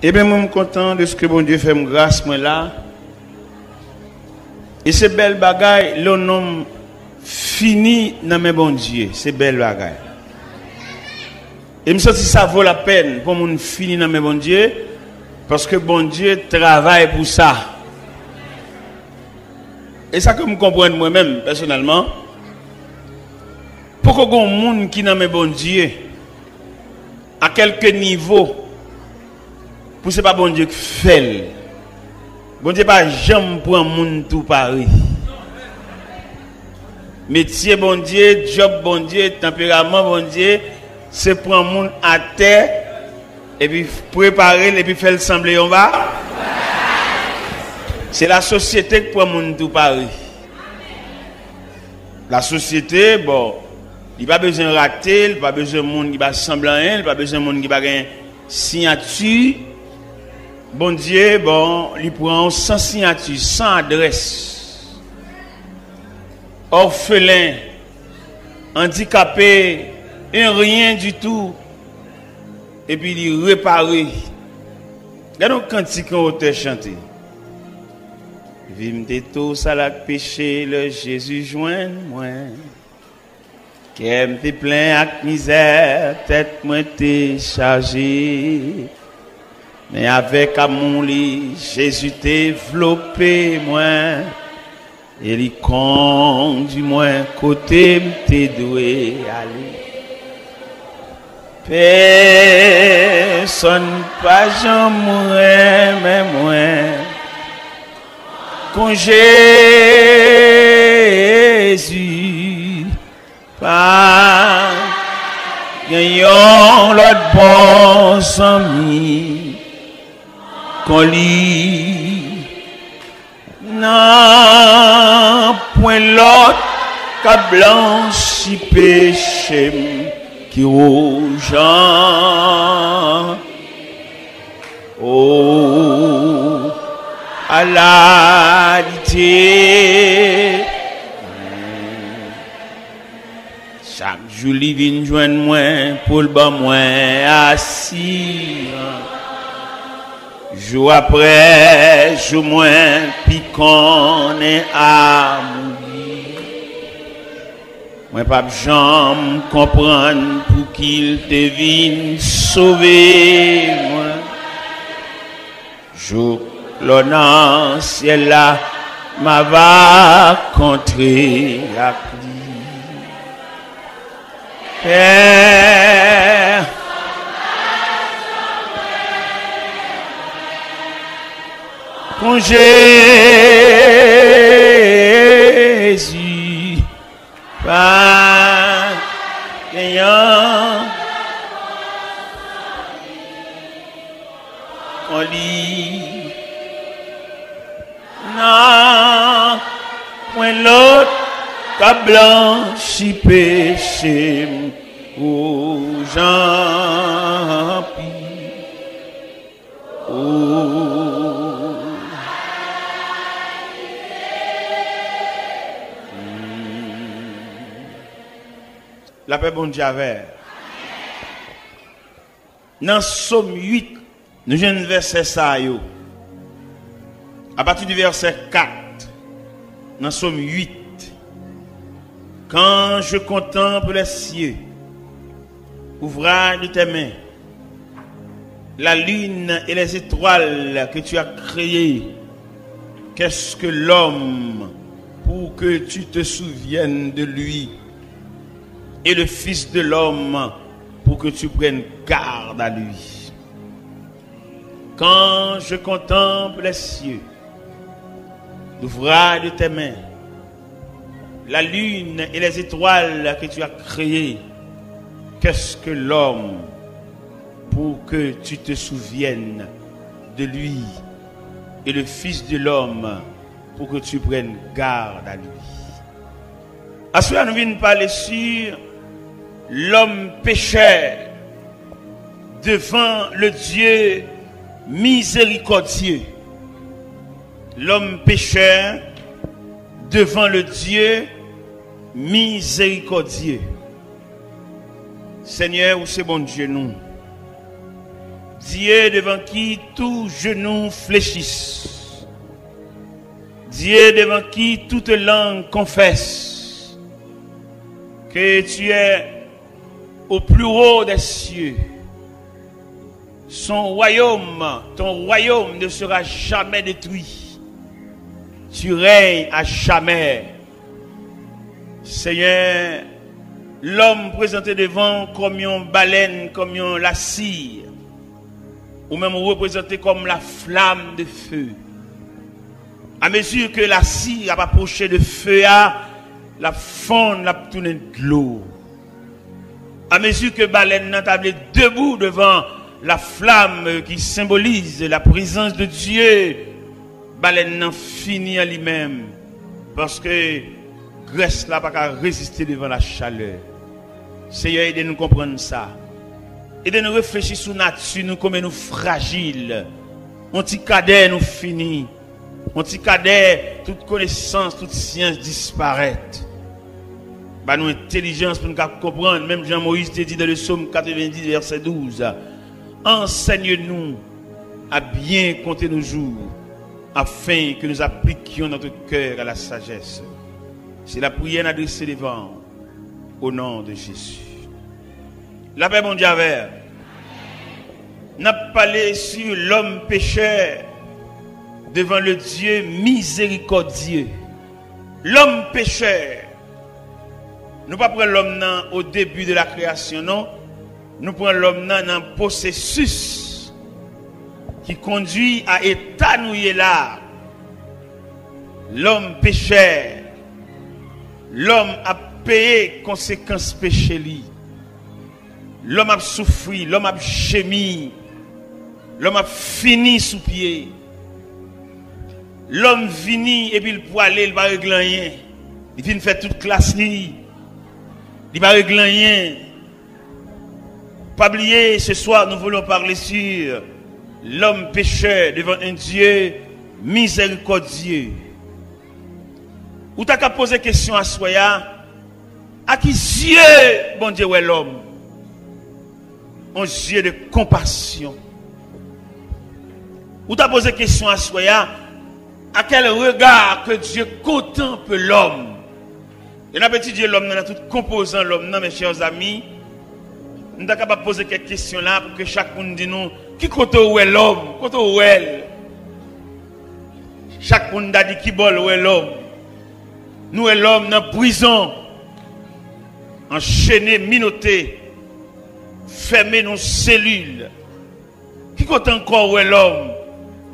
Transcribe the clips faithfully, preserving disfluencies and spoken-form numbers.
Ebyen, mwen, m kontan de ce que Bondye fè m gras, mwen la. E se bèl bagay lè yon nonm fini nan men Bondye. Se bèl bagay. E m santi sa vo lapèn pou yon moun fini nan men Bondye, paske Bondye travay pou sa. E sa ke m konprann mwen menm, pèsonèlman, poko gen yon moun ki nan men Bondye, a kèlke nivo, pou se pa Bondye k fè l. Bondye pa janm pran moun tou pare. Metye Bondye, djòb Bondye, tanperaman Bondye, se pran moun atè, epi prepare l, epi fè l sanble yon ba. Se lasosyete k pran moun tou pare. Lasosyete, bon, li pa bezwen rate, li pa bezwen moun ki pa sanble anyen, li pa bezwen moun ki pa gen siyati. Bondye, bon, li pran w san siyati, san adrès. Òfelen, andikape, en rien du tout. Epi li repare. Gade yon kantik yon otè chante. Vi m te tou sal ak peche lè Jezi jwenn mwen. Kè m te plen ak mizè, tèt mwen te chaje. Men avèk amou li, Jezi te vlope mwen. E li kondi mwen kote m te dwe ale. Pèsonn pa janm renmen mwen kon Jezi. Pa gen yon lòt bon zanmi kon li. Nan pwen lòt k ap blanchi peche m ki wouj an. O, ala li te. Chak jou li vin jwenn mwen pou l ban mwen asirans. Jou apre jou mwen pi konnen amou li. Mwen p ap janm konprann pouki l te vin sove mwen. Jouk lò nan syèl la, m a va kontre ak li. Pè, kon Jezi, pa gen yon kon li. Nan pwen lòt k ap blanchi peche m wouj anpi. O. Lapè Bondye avè. Nan Sòm uit, nou jwenn vèsè sa yo. A pati de vèsè kat, nan Sòm uit, Quand je contemple les cieux, ouvrage de tes mains, la lune et les étoiles que tu as créées, qu'est-ce que l'homme pour que tu te souviennes de lui, et le fils de l'homme pour que tu prennes garde à lui? Quand je contemple les cieux, l'ouvrage de tes mains, la lune et les étoiles que tu as créées, qu'est-ce que l'homme pour que tu te souviennes de lui, et le fils de l'homme pour que tu prennes garde à lui? Aswè a nou vin pale sur l'homme pécheur devant le Dieu miséricordieux. L'homme pécheur devant le Dieu miséricordieux. Senyè, ou se Bondye nou. Dieu devant qui tout genou fléchisse, Dieu devant qui toute langue confesse que tu es au plus haut des cieux. Son royaume, ton royaume ne sera jamais détruit. Tu règnes à jamais. Senyè, lòm prezante devan w kòm yon balèn, kòm yon lasi, ou menm ou reprezante kòm la flamme de feu. A mezi ke lasi ap apwoche de fe a, l ap fonn, l ap tounen dlo. A mezi ke balèn nan ta vle debou devan la flamme qui symbolise la présence de Dieu, balèn nan fini an li menm, paske grès la pa ka reziste devan la chalè. Seyè, ede nou konprann sa. Ede nou reflechi sou nati nou, konbyen nou frajil. Yon ti kadè nou fini. Yon ti kadè, tout konesans, tout syans disparèt. Ba nou entèlijans pou nou ka konprann, menm jan Moyiz te di dans le psaume quatre-vingt-dix, verset douze, Enseigne-nous à bien compter nos jours, afin que nous appliquions notre cœur à la sagesse. Se lapriyè n adrese devan w, au nom de Jésus. Lapè Bondye avè w. N ap pale sur l'homme pécheur devant le Dieu miséricordieux. Lòm pechè. Nou pa pran lòm nan o debi de la kreyasyon, non. Nou pran lòm nan nan pwosesis ki kondui a eta nou ye la. Lòm pechè. Lòm ap peye konsekans peche li. Lòm ap soufri, lòm ap jemi, lòm ap fini sou pye. Lòm vini epi l pwale, li pa regle anyen. Li fin fè tout klas li, li pa regle anyen. Pa bliye, ce soir, nous voulons parler sur l'homme pécheur devant un Dieu miséricordieux. Ou ta ka poze kesyon aswè a, a ki zye Bondye wè lòm? Un zye de konpasyon. Ou ta poze kesyon aswè a, à quel regard que Dieu contemple l'homme? E n ap etidye lòm nan, nan tout konpozan lòm nan, mes chers amis. Nou ta kapab poze kèk kesyon la pou ke chak moun di nou, ki kote w wè lòm? Kote w wè l? Chak moun ta di ki bò l wè lòm. Nou wè lòm nan prizon, anchene, minote, fèmen nan selil. Ki kote ankò w wè lòm?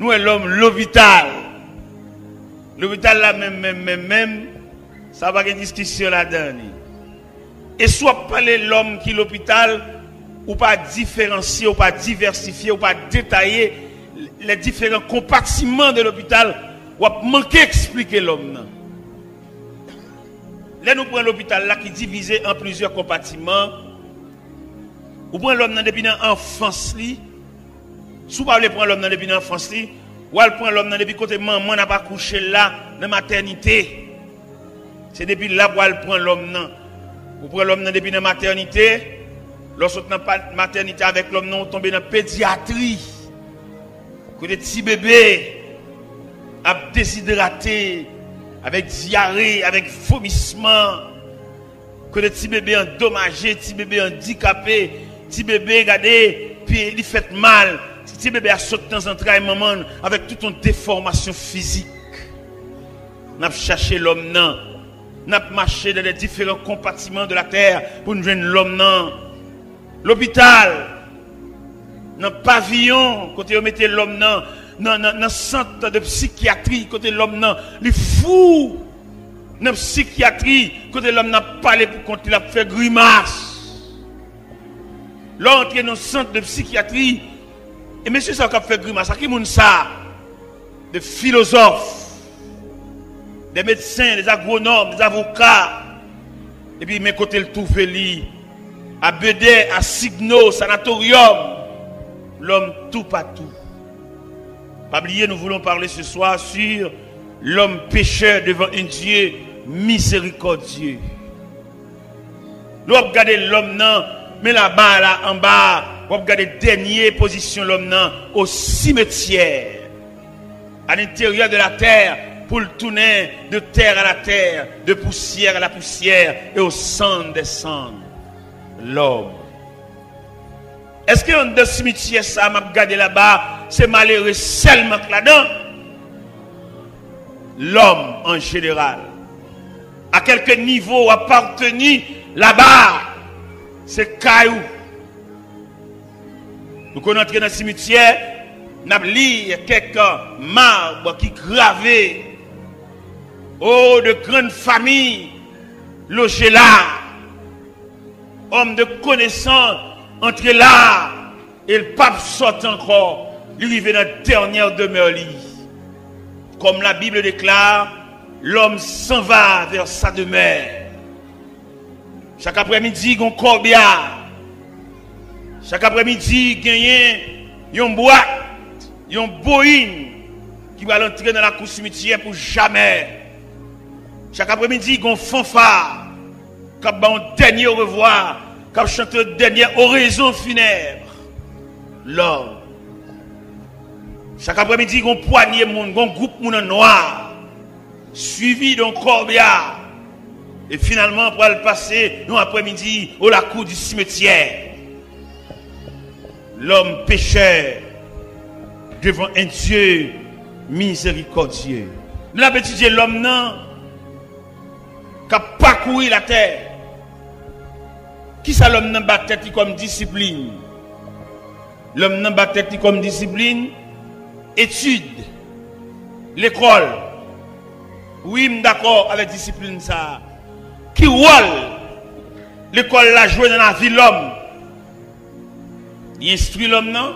Nou wè lòm lopital. Lopital la menm, menm, menm, menm, sa pa gen diskisyon ladan li. E si w ap pale lòm ki lopital, ou pa diferansye, ou pa divèsifye, ou pa detaye les différents compartiments de l'hôpital, w ap manke eksplike lòm nan. Lè nou pran lopital la ki divize an plizyè konpatiman, ou pran lòm nan depi nan anfans li. Si w pa vle pran lòm nan depi nan anfans li, w al pran lòm nan depi kote manman n ap akouche l la, nan matènite. Se depi la pou al pran lòm nan. Ou pran lòm nan depi nan matènite. Lè w sot nan pa- matènite avèk lòm nan, ou tonbe nan pedyatri. Kote ti bebe ap dezidrate, avèk dyare, avèk vomisman. Kote ti bebe andomaje, ti bebe andikape, ti bebe, gade, pye li fèt mal. Ti, ti bebe a sot nan zantray manman l avèk tout yon defòmasyon fizik. N ap chache lòm nan. N ap mache dans les différents compartiments de la terre pou n jwenn lòm nan. Lopital, nan paviyon kote yo mete lòm nan, nan, nan, nan sant de psikyatri kote lòm nan li fou, nan psikyatri kote lòm nan ap pale pou kont li, l ap fè grimas. Lè w antre nan sant de psikyatri, e mesye sa yo k ap fè grimas, a ki moun sa? De filozòf, de medsen, de agwonòm, de avoka. Epi men kote l twouve li, a Bedè, a Signo, Sanatoryòm, lòm toupatou. Pa bliye, nous voulons parler ce soir sur l'homme pécheur devant un Dieu miséricordieux. Lè w ap gade lòm nan, men laba la anba, W ap gade dènye pozisyon lòm nan au cimetière, à l'intérieur de la terre, pou l tounen de terre à la terre, de poussière à la poussière et au cendre des cendres. Lòm. Èske anndan simityè sa a m ap gade laba, se malere sèlman k ladan? Lòm an jeneral. A kèlke nivo w apateni laba, se kay ou. Nou konn antre nan simityè, n ap li kèk mab ki grave. Oh, de grandes familles logées là. Homme de connaissance antre la, e l p ap sòti ankò. Li rive nan dènyè demè li. Comme la Bible déclare, l'homme s'en va vers sa demeure. Chak aprèmidi, gon kòbya. Chak aprèmidi, genyen yon bwat, yon boyin ki pral antre nan lakou simityè pou jamè. Chak aprèmidi, gon fanfa k ap ba yon dènye orevwa, k ap chante dènye oraison funèbre. Lòm. Chak aprèmidi, gon pwanye moun, gon gwoup moun an nwa, suivi de yon kòbya, e finalman pral pase yon aprèmidi au lakou di simityè. Lòm pechè devan un Dieu miséricordieux. Nou ap etidye lòm nan k ap pakouri latè. Kisa lòm nan ba tèt li kòm disiplin? Lòm nan ba tèt li kòm disiplin, etid, lekòl. Wi, m dakò avèk disiplin sa a. Ki wòl lekòl la jwe nan lavi lòm? Li enstwi lòm nan.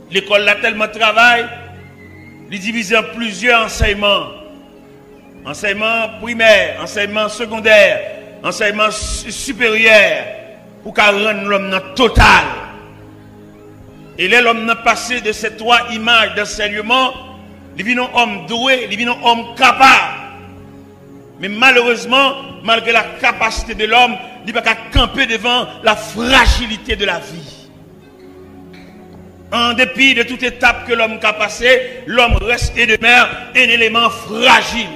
Lekòl la tèlman travay, li divize an plizyè ansèyman. Ansèyman primè, ansèyman segondè, ansèyman si-, siperyè, pou ka rann lòm nan total. E lè lòm nan pase de ces trois images d'enseignement, li vin yon òm dwe, li vin yon òm kapab. Men malerezman, malgre la kapasite de lòm, li pa ka kanpe devan la frajilite de la vi. En dépit de toute étape que l'homme ka pase, l'homme reste et demeure un élément fragile.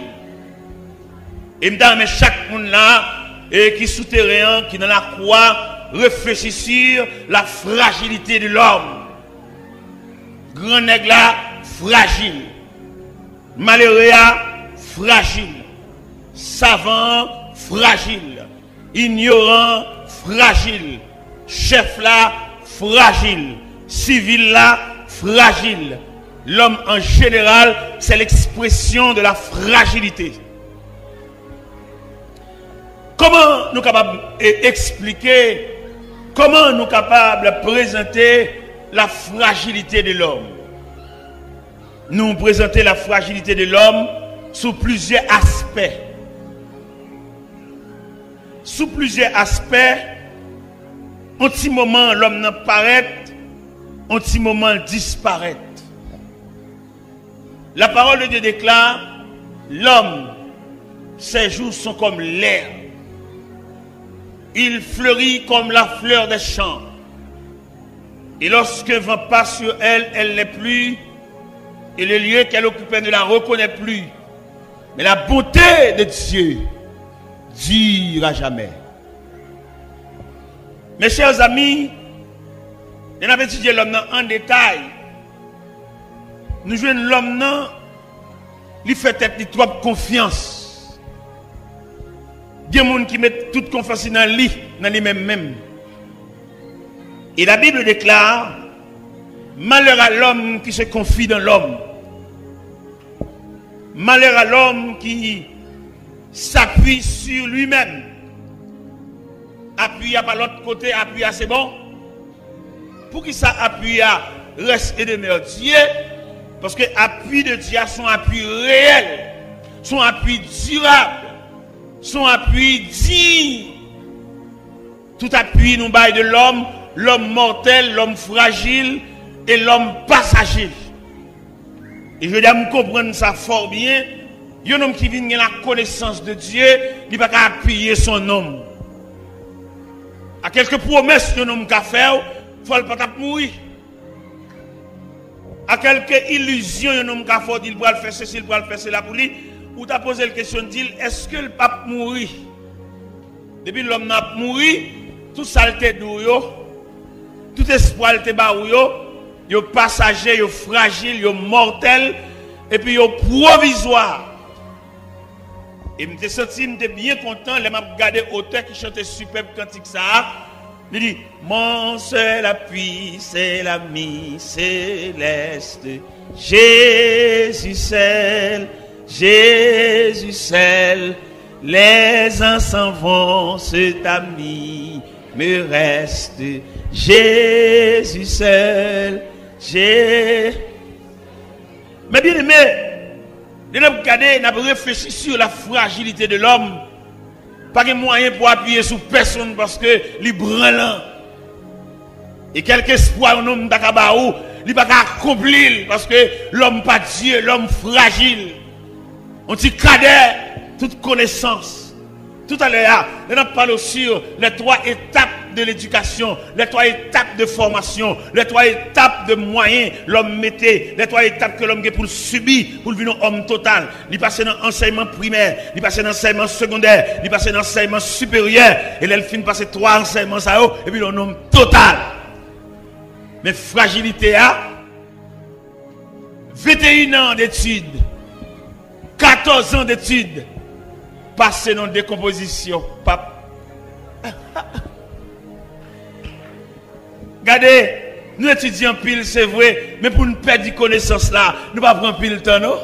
E m ta renmen chak moun la, e ki sou teren an, ki nan lakou a, réfléchir sur la fragilité de l'homme. Gran nèg la frajil. Malere a frajil. Savan an frajil. Inyoran an frajil. Chèf la frajil. Sivil la frajil. L'homme en général, c'est l'expression de la fragilité. Kòman nou kapab, e, eksplike, kòman nou kapab prezante la frajilite de lòm? Nou prezante la frajilite de lòm sou plizyè aspè. Sou plizyè aspè, yon ti moman lòm nan parèt, yon ti moman l disparèt. La parole de Dieu déclare, l'homme, ses jours sont comme l'herbe. Il fleurit comme la fleur des champs. Et lorsqu'un vent passe sur elle, elle n'est plus, et le lieu qu'elle occupait ne la reconnaît plus. Mais la bonté de Dieu dure à jamais. Mes chers amis, lè n ap etidye lòm nan an detay, nou jwenn lòm nan, li fè tèt li twòp konfyans. Gen moun ki met tout konfyans li nan li, nan li menm menm. Et la Bible déclare, malheur à l'homme qui se confie dans l'homme. Malheur à l'homme qui s'appuie sur lui-même. Apui a pa lòt kote, apui a se bon. Poukisa apui a reste et demeure Dieu? Paske apui de Dye a se yon apui reyèl, se yon apui dirab, se yon apui diy. Tout apui nou bay de lòm, lòm mòtèl, lòm frajil e lòm pasaje. E jodi a, m konprann sa fò byen. Yon nonm ki vin gen la connaissance de Dieu, li pa ka apiye son nonm. A kèlke pwomès yon nonm ka fè w, Pòl pa t ap mouri. A kèlke ilizyon yon nonm ka fè w, di l pral fè sesi, l pral fè sela pou li, ou ta poze l kesyon, di l, èske l p ap mouri? Depi lòm nan ap mouri, tout sa l te di w yo, tout espwa l te ba ou yo, yo pasaje, yo frajil, yo mòtèl, epi yo pwovizwa. E m te santi m te byen kontan lè m ap gade otè ki chante sipèb kantik sa a. Li di, Mon seul appui, c'est l'ami céleste, Jésus seul, Jésus seul, les uns s'en vont, cet ami me reste, Jésus seul, Jésus. Mes bien-aimés, lè n ap gade, n ap reflechi sur la fragilité de l'homme. Pa gen mwayen pou apiye sou pèsonn paske li branlan. E kèlkespwa yon nonm ta ka ba ou, li pa ka akonpli l paske lòm pa Dye, lòm frajil. On ti kadè, tout konesans. Toutalè a, lè n ap pale w sur les trois étapes de l'éducation, les trois étapes de formation, les trois étapes de mwayen lòm mete, les trois étapes ke lòm gen pou l sibi pou l vin yon òm total. Li pase nan ansèyman primè, li pase nan ansèyman segondè, li pase nan ansèyman siperyè, e lè l fin pase twa ansèyman sa yo, epi l yon nonm total. Men frajilite a, venteyen an detid, katòz an detid, pase nan dekonpozisyon. Pap. Gade, nou etidye anpil, se vre, men pou n pèdi konesans la, nou pa pran anpil tan, non.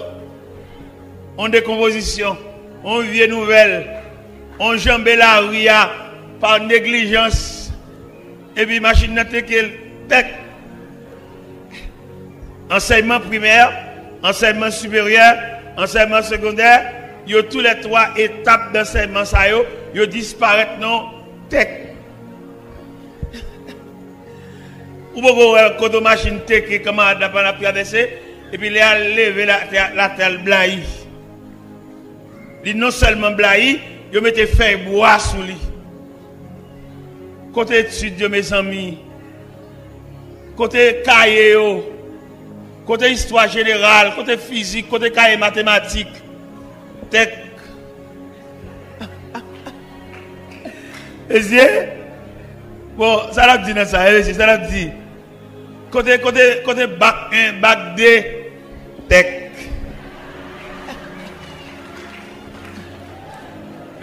On dekonpozisyon, on vye nouvèl, on janbe lari a pa neglijans, epi machin nan teke l tèk. Ansèyman primè, ansèyman siperyè, ansèyman segondè, yo tou lè twa etap dansèyman sa yo, yo disparèt nan tèk. Ou poko wè kote machin teke kanmarad la pandan l ap travèse, epi lè al leve latè, latè al blayi. Li non sèlman blayi, yo mete fèy bwa sou li. Kote etid yo, mezanmi? Kote kaye yo? Kote istwa jeneral? Kote fizik? Kote kaye matematik? Tèk. Mesye, bon, sa l ap di nan sa, mesye, sa l ap di? Kote, kote, kote bak en, bak de? Tèk.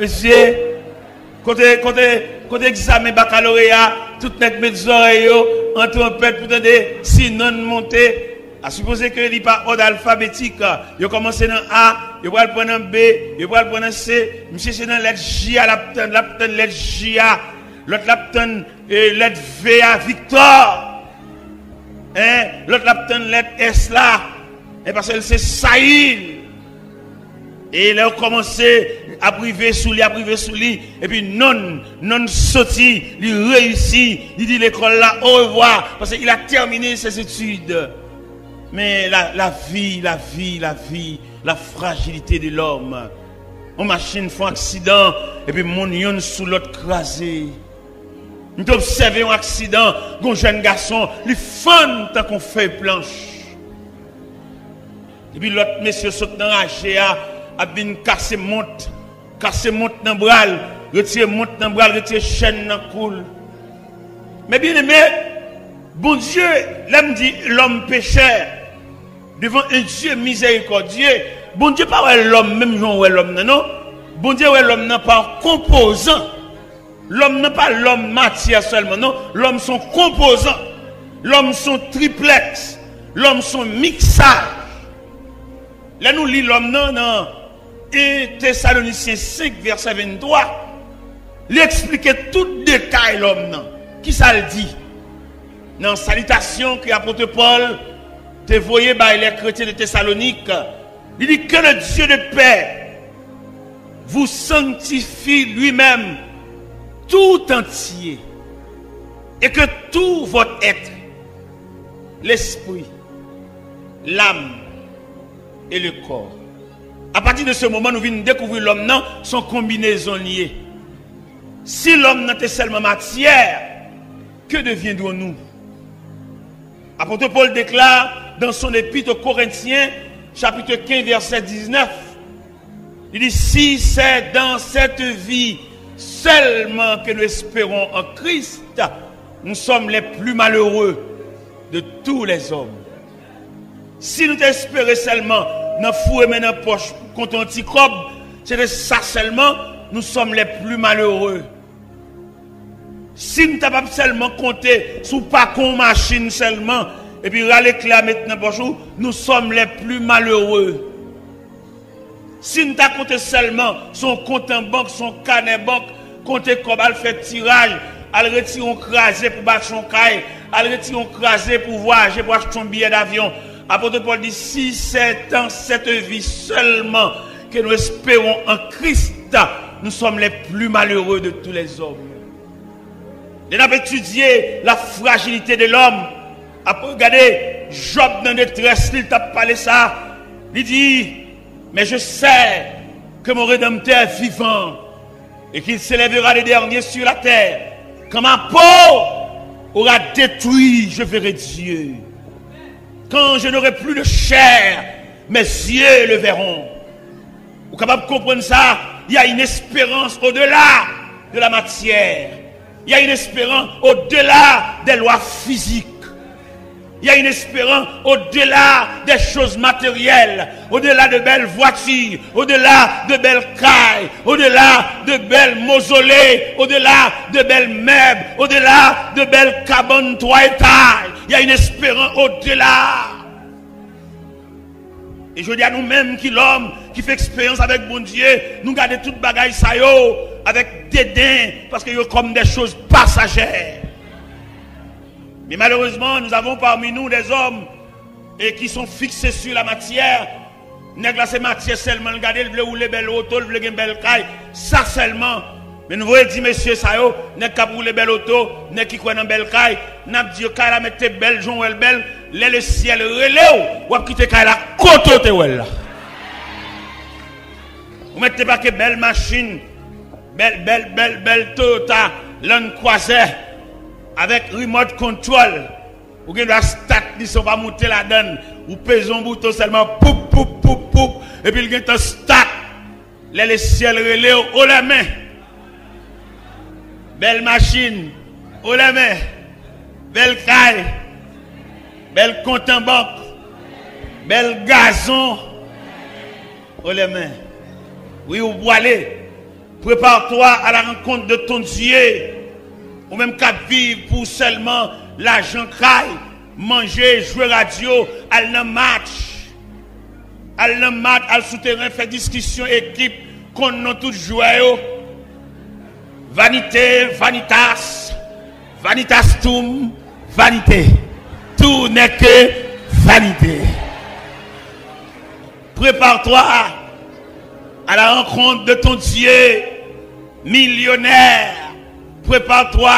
Mesye, kote, kote, kote egzamen bakaloreya? Tout nèg met zòrèy yo an twonpèt pou tande si nonn monte. A sipoze ke li pa òd alfabetik. Yo kòmanse nan A, yo pral pran nan B, yo pral pran nan C. Misye se nan lèt J a l ap tann, l ap tann lèt J a. Lòt la ap tann, e, lèt V a, Victor. Hein? Lòt la ap tann lèt S la. E paske l se Sayil. E lè yo kòmanse ap rive sou li, ap rive sou li, epi nonn, nonn soti, li reyisi, li di lekòl la orevwa, paske il a terminé ses études. Men la, la vi, la vi, la vi, la frajilite de lòm. Yon machin fè yon aksidan, epi moun yonn sou lòt kraze. M te obsève yon aksidan, gon jèn gason, li fann tankou fèy planch. Epi lòt mesye sot nan raje a, ap vin kase mont, kase mont nan bra l, retire mont nan bra l, retire chèn nan kou l. Men byeneme, Bondye, lè m di lòm pechè, devan un Dieu miséricordieux, Bondye pa wè lòm menm jan w wè lòm nan, non. Bondye wè lòm nan pa konpozan. Lòm nan pa lòm matyè sèlman, non. Lòm se yon konpozan. Lòm se yon triplèks. Lòm se yon miksaj. Lè nou li lòm nan, nan en Tesalonisyen senk, vèsè venntwa, li eksplike tout detay lòm nan. Kisa l di? Nan salitasyon ke apot Pòl te voye bay lè kretyen de Tesalonik, li di, Que le Dieu de paix vous sanctifie lui-même tout entier, et que tout votre être, l'esprit, l'âme et le corps. Apati de se moman, nou vin dekouvri lòm nan se yon konbinezon li ye. Si lòm nan te sèlman matyè, que deviendrons-nous? Apôtre Paul déclare dans son épître aux Corinthiens, chapitre quinze, verset dix-neuf, il dit, si c'est dans cette vie seulement que nous espérons en Christ, nous sommes les plus malheureux de tous les hommes. Si nou te espere sèlman nan foure men nan pòch konte yon ti kòb, se te sa sèlman, nous sommes les plus malheureux. Si n ta p ap sèlman konte sou pakon machin sèlman, epi rale kle a met nan pòch ou, nous sommes les plus malheureux. Si n ta konte sèlman sou yon kont an bank, sou yon kanè bank, konte kòb, al fè tiraj, al retire yon kraze pou bati yon kay, al retire yon kraze pou vwayaje, pou achte yon biyè davyon. Apôtre Paul dit, si c'est dans cette vie seulement que nous espérons en Christ, nous sommes les plus malheureux de tous les hommes. Lè n ap etidye la frajilite de lòm, ap gade Jòb nan detrès li, l t ap pale sa, li di, mais je sais que mon Rédempteur est vivant et qu'il s'élèvera le dernier sur la terre. Quand ma peau aura détruit, je verrai Dieu. Quand je n'aurai plus de chair, mes yeux le verront. Ou kapab konprann sa, il y a une espérance au-delà de la matière. Il y a une espérance au-delà des lois physiques. Il y a une espérance au-delà des choses matérielles, au-delà de belles voitures, au-delà de belles cailles, au-delà de belles mausolées, au-delà de belles meubles, au-delà de belles cabanes trois étages. Il y a une espérance au-delà. E jodi a nou menm ki lòm, ki fè eksperyans avèk Bondye, nou gade tout bagay sa yo avèk deden, paske yo comme des choses passagères. Mais malheureusement, nous avons parmi nous des hommes et qui sont fixés sur la matière. Nèg la se matyè sèlman l gade, l vle woule bèl oto, l vle gen bèl kay, sa sèlman. Men nou voye di mesye sa yo, nèg k ap woule bèl oto, nèg ki kwè nan bèl kay, n ap di yo kay la mèt te bèl jan w wè l bèl, lè lesyèl rele w, w ap kite kay la kote w te wè l la. Ou mèt te pake bèl machin, bèl, bèl, bèl, bèl Toyota Land Cruiser avèk remote control. Ou gen dwa start li san w pa moute ladan l. Ou peze yon bouton sèlman, poup, poup, poup, poup, epi l gentan start. Lè lesyèl rele w, haut les mains. Bèl machin, haut les mains. Bèl kay, bèl kont an bank, bèl gazon, haut les mains. Wi, ou pwale. Prépare-toi à la rencontre de ton Dieu. Ou menm k ap viv pou sèlman lajan, kay, manje, jwe radyo, al nan match. Al nan match, al sou teren, fè diskisyon ekip, konn non tout jwè yo. Vanité, vanitas, vanitastum, vanité. Tout n'est que vanité. Prépare-toi à la rencontre de ton Dieu, millionnaire. Prépare-toi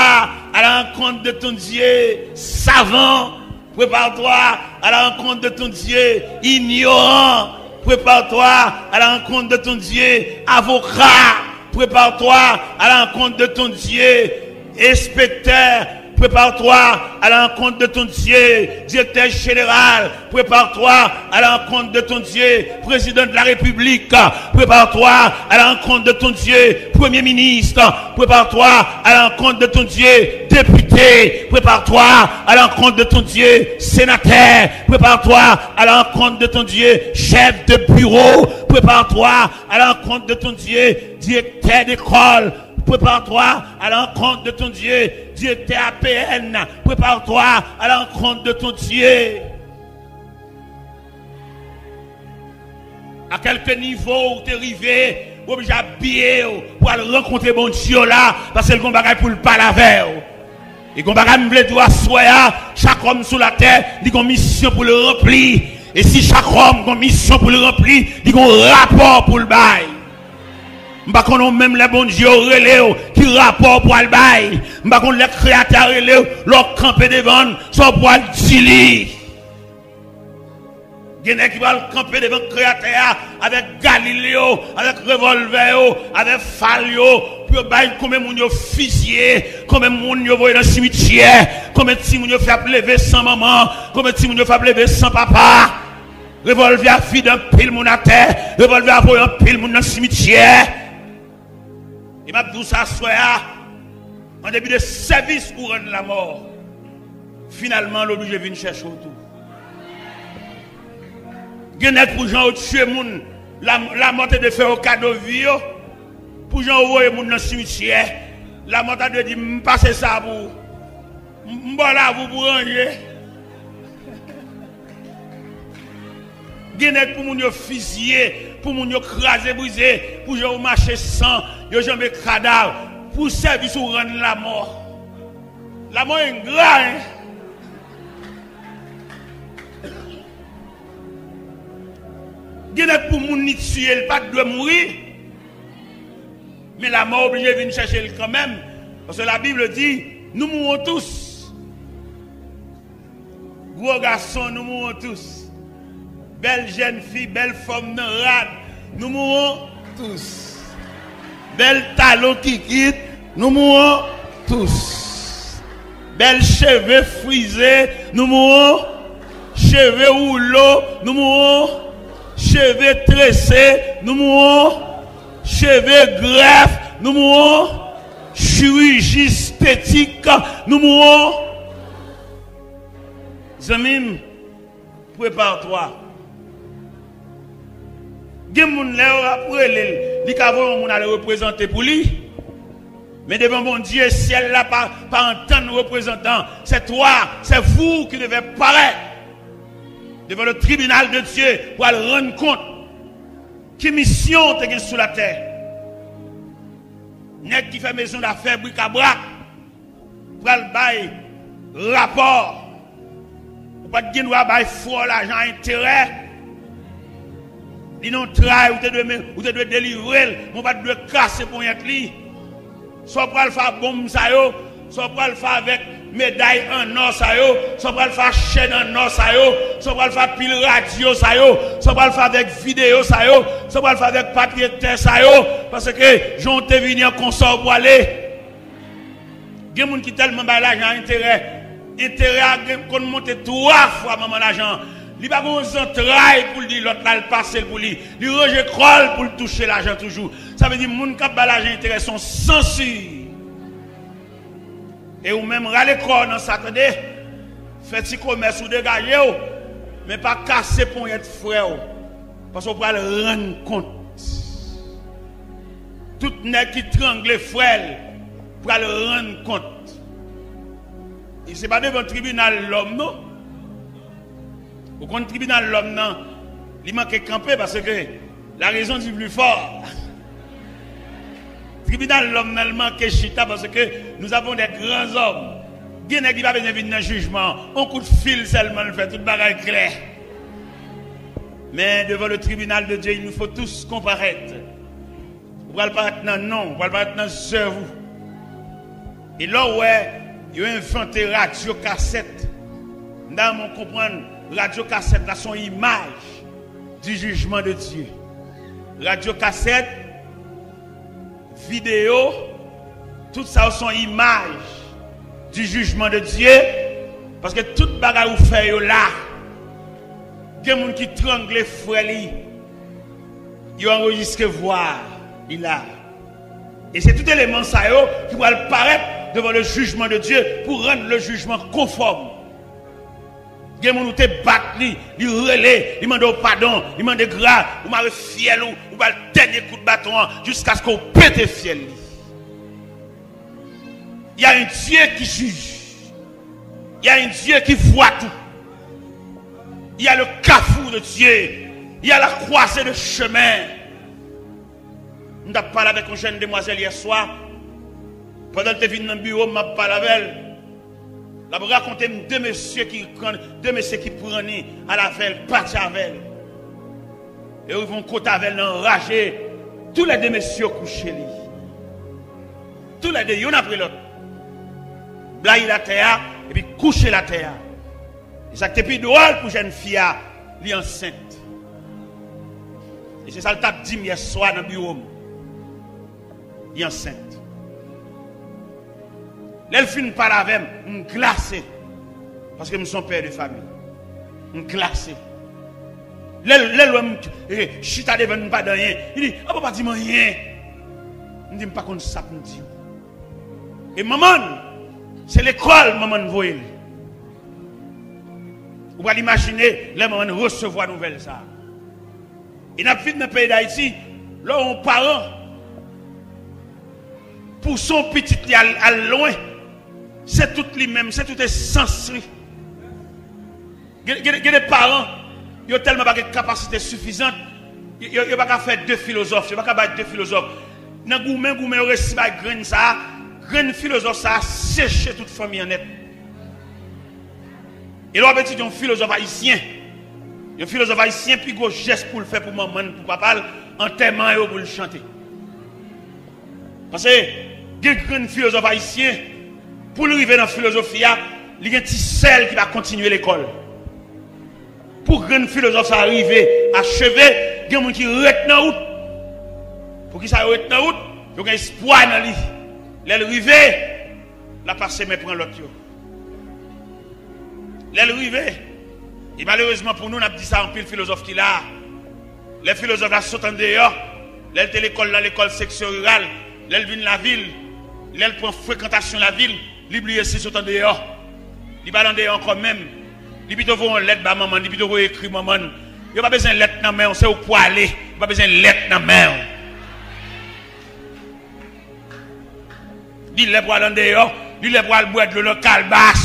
à la rencontre de ton Dieu, savant. Prépare-toi à la rencontre de ton Dieu, ignorant. Prépare-toi à la rencontre de ton Dieu, avocat. Prépare-toi à la rencontre de ton Dieu, inspecteur. Prépare-toi à la rencontre de ton Dieu, directeur général. Prépare-toi à la rencontre de ton Dieu, président de la République. Prépare-toi à la rencontre de ton Dieu, premier ministre. Prépare-toi à la rencontre de ton Dieu, député. Prépare-toi à la rencontre de ton Dieu, sénateur. Prépare-toi à la rencontre de ton Dieu, chef de bureau. Prépare-toi à la rencontre de ton Dieu, directeur d'école. Prépare-toi à la rencontre de ton Dieu, directeur A P N. Prépare-toi à la rencontre de ton Dieu. A kèlke nivo ou te rive, ou oblije abiye w pou al rankontre Bondye w la, paske l gon bagay pou l pale avè w. E gon bagay m vle di w aswè a, chak òm sou latè, li gon misyon pou l ranpli. E si chak òm gon misyon pou l ranpli, li gon rapò pou l bay. M pa konnen w menm lè Bondye w rele w, ki rapò w pral bay. M pa konn lè Kreyatè a rele w, lè w kanpe devan l, sa w pral di li. Gen nèg ki pral kanpe devan Kreyatè a avèk galil yo, avèk revòlvè yo, avèk fal yo, pou yo bay konbyen moun yo fiziye, konbyen moun yo voye nan simityè, konbyen timoun yo fè ap leve san manman, konbyen timoun yo fè ap leve san papa. Revòlvè a vide anpil moun atè, revòlvè a voye anpil moun nan simityè. E m ap di w sa aswè a, an depi de sèvis ou rann lamò, finalman, l oblije vin chèche w tou. Gen nèg pou jan yo tiye moun, la, lamò te dwe fè yo kado vi yo, pou jan yo voye moun nan simityè, lamò ta dwe di, "M pase sa pou ou. M, m ba w lavi w pou ranje." Gen nèg pou moun yo fiziye, pou moun yo kraze brize, pou jan yo mache san, yo janbe kadav, pou sèvis ou rann lamò. Lamò engra, en. Gen nèg pou moun li tiye, li pa t dwe mouri. Men lamò oblije vin chèche l kanmenm. Paske Labib di, nous mourons tous. Gwo gason, nous mourons tous. Bèl jèn fi, bèl fòm nan rad, nous mourons tous. Bèl talon kikit, nous mourons tous. Bèl cheve frize, nous mourons. Cheve woulo, nous mourons. Cheve trese, nous mourons. Cheve grèf, nous mourons. Chiriji estetik, nous mourons. Zanmi m, prépare-toi. Gen moun lè yo ap rele l, li ka voye yon moun al reprezante pou li. Men devan Bondye, syèl la pa, pa antann reprezantan. C'est toi, c'est vous qui devez paraître devant le tribunal de Dieu pou al rann kont ki misyon w te gen sou latè. Nèg ki fè mezon dafè brikabrak pral bay rapò. Ou pa t gen dwa bay frè w lajan a enterè. Li nan yon tray, ou te dwe, men, ou te dwe delivre l, men ou pa t dwe kase ponyèt li. Sa w pral fè a bonm sa yo, sa w pral fè avèk meday an nò sa yo, sa w pral fè a chèn an nò sa yo, sa w pral fè a pil radyo sa yo, sa w pral fè avèk videyo sa yo, sa w pral fè avèk papye tè sa yo, paske jan w te vini an konsa w pwale. Gen moun ki tèlman bay lajan a enterè, enterè a gen konn monte twa fwa manman lajan an. Li pa gen yon zantray pou l di lòt la, l pase l pou li. Li ranje kò l pou l touche lajan toujou. Sa vle di moun k ap bay lajan enterè se yon sansi. E ou menm, rale kò w nan sa, tande. Fè ti komès ou degaje w, men pa kase ponyèt frè w, paske w pral rann kont. Tout nèg ki trangle frè l pral rann kont. E se pa devan tribinal lòm, non. Ou konn tribinal lòm nan, li manke kanpe paske la raison du plus fort. Tribinal lòm nan, li manke chita paske nous avons des grands hommes. Gen nèg ki pa bezwen vin nan jijman. On kout fil sèlman l fè, tout bagay klè. Men devant le tribunal de Dieu, il nous faut tous comparaître. Ou pral parèt nan non, ou pral parèt nan zèv ou. E lè w wè yo envante radyo kasèt, m ta renmen w konprann, radyo kasèt la se yon imaj du jugement de Dieu. Radyo kasèt, videyo, tout sa yo se yon imaj du jugement de Dieu, paske tout bagay ou fè yo la. Gen moun ki trangle frè li, yo anrejistre vwa li la. E se tout eleman sa yo ki pral parèt devan le jugement de Dieu pou rann le jugement konfòm. Gen moun ou te bat li, li rele, li mande w padon, li mande gra, ou mare fyèl ou, ou ba l dènye kout baton an jiskaske w pete fyèl li. Il y a un Dieu qui juge. Il y a un Dieu qui voit tout. Il y a le carrefour de Dieu. Il y a la croisée de chemin. M t ap pale avèk yon jèn demwazèl yè swa. Pandan l te vin nan biwo m, m ap pale avè l. L ap rakonte m de mesye ki pran, de mesye ki pran li al avè l, pati avè l. E yo rive yon kote avè l nan raje, toulède mesye yo kouche li. Toulède, youn apre lòt. Blayi l atè a, epi kouche l atè a. E sa k te pi dwòl pou jèn fi a, Li ansent. E se sa l t ap di m yèswa nan biwo m. Li ansent. Lè l fin pale avè m, m glase. Paske m se yon pè de fanmi. M glase. Lè l, lè l wè m, eh, chita devan l, m pa di anyen. Li di, "A, papa, di m anyen." M di, "M pa konn sa pou m di w." E manman l, se lekòl manman l voye l. Ou pral imajine lè manman l resevwa nouvèl sa a. E n ap viv nan peyi Dayiti, lè yon paran pouse yon pitit li al, al lwen, se tout li menm, se tout esans li. Gen, gen, gen de paran, yo tèlman pa gen kapasite sifizan, yo, yo, yo pa ka fè de filozòf, yo pa ka bay de filozòf. Nan goumen, goumen, yo resi bay grenn sa a, grenn filozòf sa a seche tout fanmi an nèt. E lè w ap etidye yon filozòf ayisyen, yon filozòf ayisyen pi gwo jès pou l fè pou manman l, pou papa l, antèman yo pou l chante. Paske gen grenn filozòf ayisyen, pou l rive nan filozofi a, li gen ti sè l ki pa kontinye lekòl. Pou grenn filozòf sa a rive acheve, gen moun ki ret nan wout. Poukisa yo ret nan wout? Yo gen espwa nan li. Lè l rive, l ap pase men pran lòt yo. Lè l rive, e malerezman pou nou, n ap di sa, anpil filozòf ki la a. Lè filozòf la sot andeyò, lè l te lekòl nan lekòl seksyon riral, lè l vin lavil, lè l pran frekantasyon lavil, li bliye si l sot andeyò. Li pa al andeyò ankò menm. Li pito voye yon lèt ba manman l, li pito voye ekri manman l. Yo pa bezwen lèt nan men w, se ou k pwale. Yo pa bezwen lèt nan men w. Li lè pou al andeyò, li lè pou al bwè dlo nan kalbas.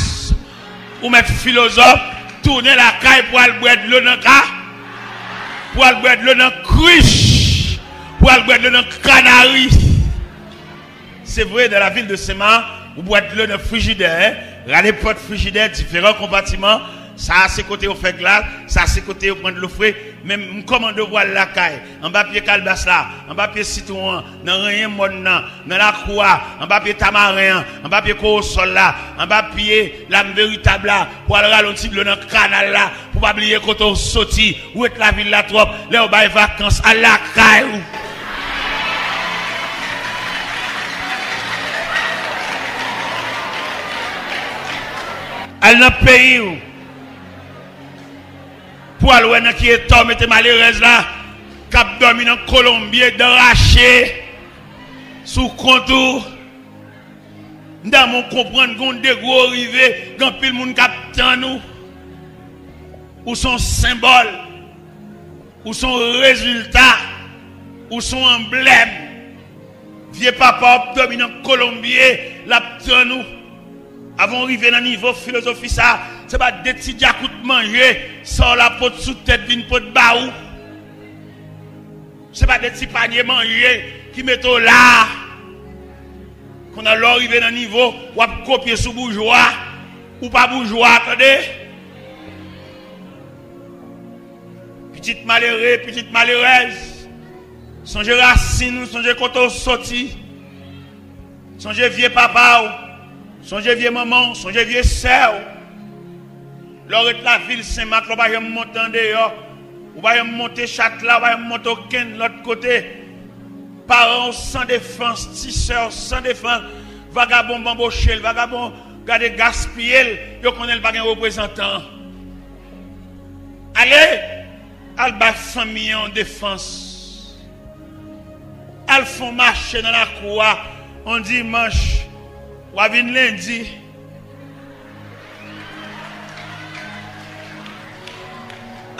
Ou mèt filozòf, tounen lakay pou al bwè dlo nan ka, pou al bwè dlo nan krich, pou al bwè dlo nan kanari. Se vre, dans la ville de Saint-Marc, ou bwè dlo nan frijidè, hein? Rale pòt frijidè, diferan konpatiman. Sa a se kote yo fè glas, sa a se kote yo pran dlo fre. Men m kòmande w pou al lakay, anba pye kalbas la, anba pye sitwon an, nan renyen mòn nan, nan lakou a, anba pye tamaren an, anba pye kowosòl la, anba pye lam veritab la, pou al rale yon ti dlo nan kanal la, pou pa bliye kote w soti, ou ret lavil la twòp, lè yo bay vakans, al lakay ou. Al nan peyi w. Pou al wè nan ki eta w mete malerèz la, k ap dòmi nan kolonbye, dan rache, sou kont ou. M ta renmen w konprann, gen yon degre w rive, gen anpil moun k ap tann ou. Ou se yon senbòl. Ou se yon rezilta. Ou se yon anblèm. Vye papa w ap dòmi nan kolonbye, l ap tann ou. Avan w rive nan nivo filozofi sa a, se pa de ti djakout manje, sa w la pot sou tèt vin pot ba ou. Se pa de ti panye manje ki mete w la a. Kounye a, lè w rive nan nivo, w ap kopye sou boujwa. Ou pa boujwa, tande. Pitit malere, pitit malerèz. Sonje rasin ou, sonje kote w soti. Sonje vye papa w. Sonje vye manman w. Sonje vye sè w. Lè w ret lavil Senmak, lè w pa janm monte andeyò. Ou pa janm monte Chatla, ou pa janm monte okenn lòt kote. Paran w san defans, ti sè w san defans. Vagabon banboche l, vagabon gade gaspiye l. Yo konnen l pa gen reprezantan. Ale, al bay fanmi an yon defans. Al fè yon mache nan lakou a yon dimanch, w a vin lendi.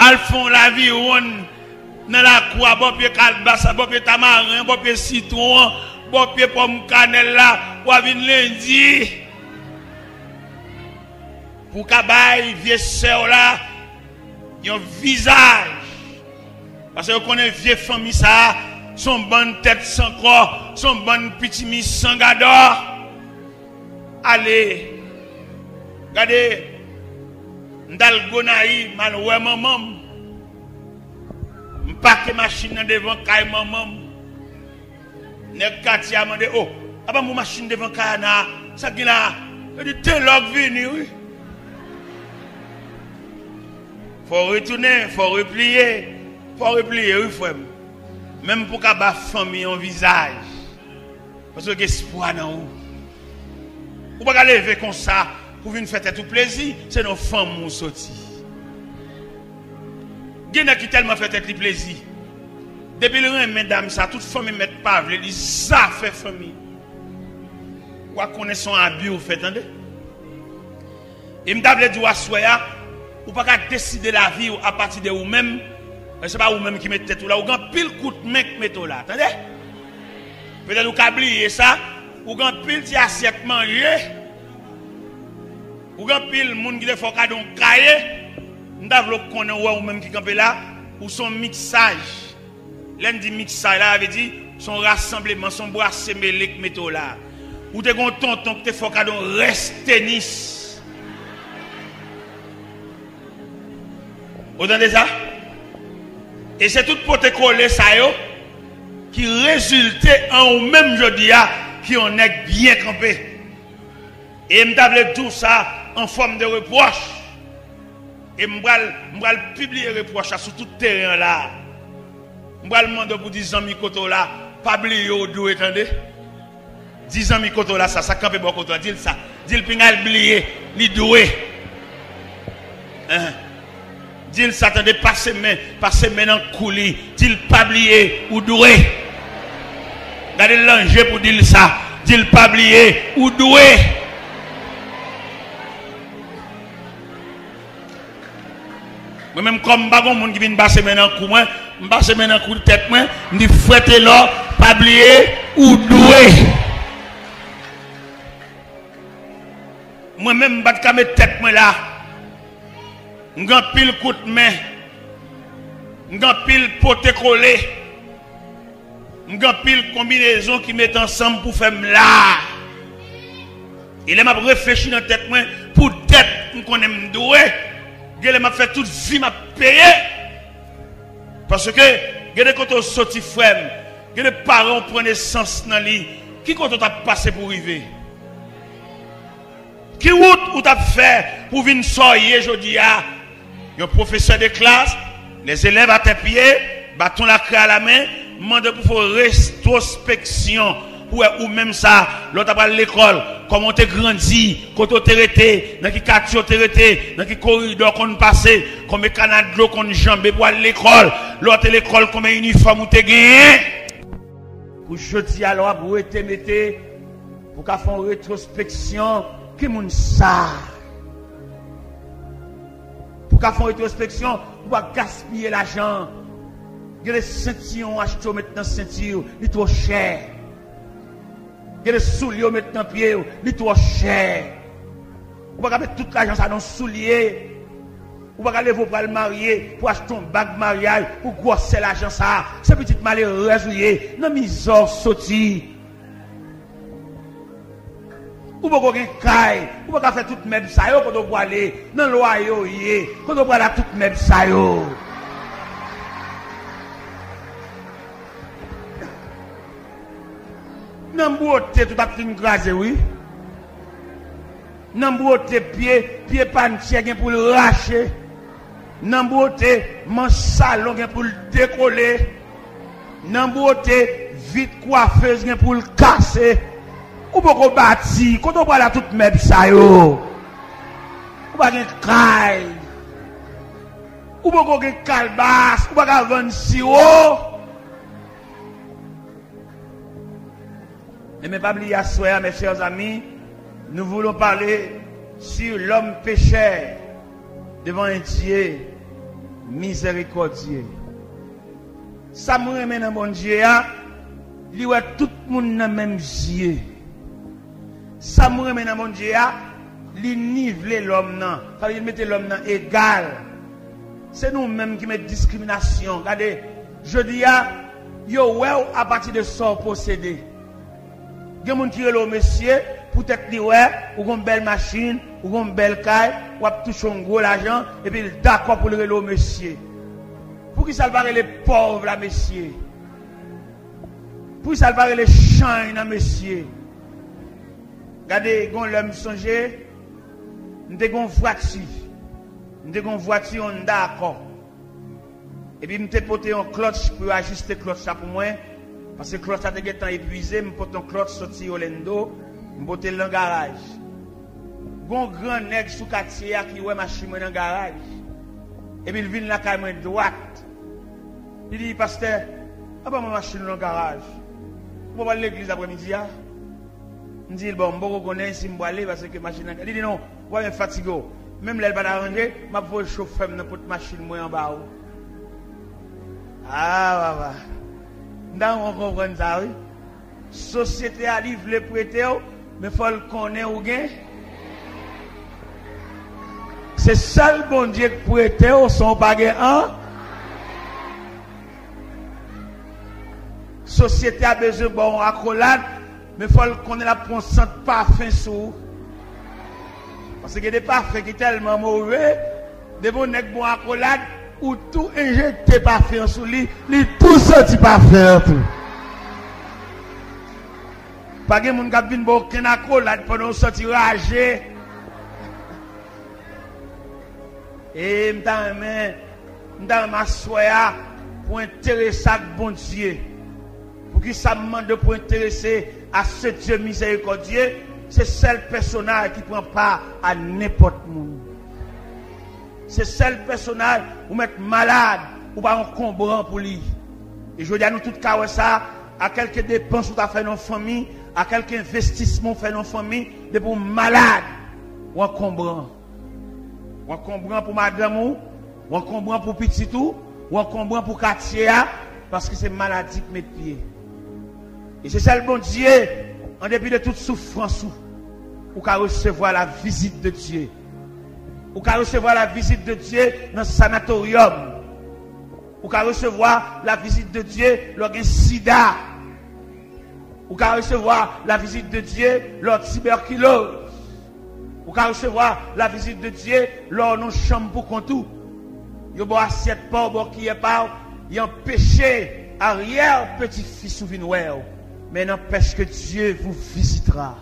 Al fè yon laviwonn nan lakou a, bò pye kalbas la, bò pye tamaren, bò pye sitwon an, bò pye pòm kanèl la, w a vin lendi. Pou w ka bay vye sè w la yon vizaj. Paske yo konnen vye fanmi sa a, se yon bann tèt san kò, se yon bann pitimi san gadò. Ale, gade, m t al Gonayiv, m al wè manman m. M pake machin nan devan kay manman m. Nèg katye a mande, "O, apa m wè machin devan kay Ana a? Sa k gen la a?" Yo di, "Telò k vini, wi." Fò w retounen, fò w repliye, fò w repliye, wi, frè m. Menm pou w ka ba fanmi yon vizaj. Paske gen espwa nan ou. Ou pa ka leve konsa pou vin fè tèt ou plezi, se nan fanmi w soti. Gen nèg ki tèlman fè tèt li plezi. Depi l renmen dam sa, tout fanmi mèt pa vle li, zafè fanmi. Ou a konnen se yon abi ou fè, tande. E m ta vle di w aswè a, ou pa ka deside lavi w apati de ou menm. E se pa ou menm ki met tèt ou la, ou gen anpil kout men k mete w la, tande. Petèt ou ka bliye sa, ou gen anpil ti asyèt manje, ou gen anpil moun ki te fè w kado yon kaye. M ta vle w konnen, ou wè ou menm ki kanpe la, ou se yon miksaj. Lè n di miksaj la, sa vle di se yon rasanbleman, se yon brase mele k mete w la. Ou te gen yon tonton ki te fè w kado yon rès tenis. Ou tande sa? E se tout pote kole sa yo ki rezilte an ou menm jodi a, ki yon nèg byen kanpe. E m ta vle di w sa an fòm de repwòch. E m pral, m pral pibliye repwòch la sou tout teren an la. M pral mande w pou di zanmi kote w la, pa bliye ou dwe, tande. Di zanmi kote w la sa, sa kanpe bò kote w la, di l sa. Di l pinga l bliye, li dwe. Enhen. Di l sa, tande, pase men, pase men nan kou li. Di l pa bliye, ou dwe. Gade l nan je pou di l sa. Di l pa bliye, ou dwe. Mwen menm, kòm m pa gon moun ki vin pase men nan kou mwen, m pase men nan kou tèt mwen, m di, frè Telò, pa bliye, ou dwe. Mwen menm, m pa t ka met tèt mwen la. M gen anpil kout men. M gen anpil pote kole. M gen anpil konbinezon ki met ansanm pou fè m la. E lè m ap reflechi nan tèt mwen, pou dèt m konnen m dwe, gen lè m ap fè tout vi m ap peye. Paske, gen de kote w soti, frè m, gen de paran w pran nesans nan li, ki kote w t ap pase pou w rive? Ki wout ou t ap fè pou w vin sa w ye jodi a? Yon pwofesè de klas, lèzelèv atèpye, baton lakre alamen, mande pou fè w retwospeksyon, pou w wè ou menm sa, lè w t ap al lekòl, kòman w te grandi, kote w te rete, nan ki katye w te rete, nan ki koridò w konn pase, konbyen kana dlo w konn janbe pou w al lekòl, lè w te lekòl, konbyen inifòm ou te genyen. Pou jodi a, lè w ap rete mete, pou w ka fè yon retwospeksyon, ki moun sa? Pou w ka fè yon retwospeksyon, pou w pa gaspiye lajan. Gen de sentiyon w achte w met nan senti w, li twò chè. Gen de soulye w met nan pye w, li twò chè. Ou pa ka met tout lajan sa nan soulye. Ou pa ka leve w pral marye pou achte yon bag maryaj pou gwosè lajan sa. Se pitit malerèz ou ye, nan mizè w soti. Ou poko gen kay, ou pa ka fè tout mèb sa yo kote w pwale, nan lwaye w ye, kote w pral ak tout mèb sa yo. Nan bwote tout ap fin kraze wi. Nan bwote pye, pye pantye gen pou l rache. Nan bwote manch salon gen pou l dekole. Nan bwote vit kwafez gen pou l kase. Ou poko bati, kote w pral ak tout mèb sa yo? Ou pa gen kay. Ou poko gen kalbas, ou pa ka vann siwo. Ebyen, pa bliye aswè a, mes chers amis, nous voulons parler sur l'homme pécheur devant un Dieu miséricordieux. Sa m renmen nan Bondye a, li wè tout moun nan menm zye. Sa m renmen nan Bondye a, li nivle lòm nan. Sa vle di, li mete lòm nan egal. Se nou menm ki met diskriminasyon. Gade, jodi a, yo wè w apati de sa w posede. Gen moun ki rele w mesye, poutèt li wè ou gon bèl machin, ou gon bèl kay, w ap touche yon gwo lajan, epi l dakò pou l rele w mesye. Poukisa l pa rele pòv la mesye? Poukisa l pa rele chanj nan mesye? Gade, gon lè m sonje, m te gon vwati. M te gen yon vwati Honda Accord. Epi m te pote yon klòtch pou yo ajiste klòtch la pou mwen, paske klòtch la te gentan epwize, m pote yon klòtch soti Orlando, m pote l nan garaj. Gon gran nèg sou katye a ki wè machin mwen nan garaj. Epi l vin lakay mwen dwat. Li di, "Pastè, anba mwen machin ou nan garaj. Ou pa pral legliz aprèmidi a?" M di l, "Bon, m poko konnen si m prale, paske machin nan." Li di, "Non, ou pa menm fatige w. Menm lè l pa t aranje, m ap voye chofè m nan pot machin mwen anba ou." Ah, papa. M ta renmen w konprann sa, wi. Sosyete a, li vle prete w, men fò l konnen ou gen. Se sèl Bondye k prete w, san w pa gen an. Sosyete a bezwen ba w yon akolad, men fò l konnen l ap pran sant pafen sou ou. Paske gen de pafen ki tèlman move, depi yon nèg ba w akolad, ou tou enjekte pafen an sou li, li tou santi pafen an tou. Pa gen moun k ap vin ba w okenn akolad pandan w santi raje. E m ta renmen, m ta renmen aswè a pou enterese ak Bondye. Poukisa m mande pou enterese à ce Dieu miséricordieux? Se sèl pèsonaj ki pran pa a nenpòt moun. Se sèl pèsonaj ou mèt malad, ou pa yon konbran pou li. E jodi a nou tout ka wè sa, a kèlke depans ou ta fè nan fanmi, a kèlke envestisman ou fè nan fanmi, depi w malad, w ankonbran. W ankonbran pou madanm ou, w ankonbran pou pitit ou, w ankonbran pou katye a, paske se maladi k met pye. E se sèl Bondye, an depi de tout soufrans ou, ou ka resevwa la vizit de Dye. Ou ka resevwa la vizit de Dye nan sanatoryòm. Ou ka resevwa la vizit de Dye lè w gen sida. Ou ka resevwa la vizit de Dye lè w tibèkiloz. Ou ka resevwa la vizit de Dye lè w nan chanm pou kont ou. Yo ba w asyèt pa w, ba w kiyè pa w, y anpeche aryè peti fis ou vin wè w. Men n'empêche que Dieu vous visitera.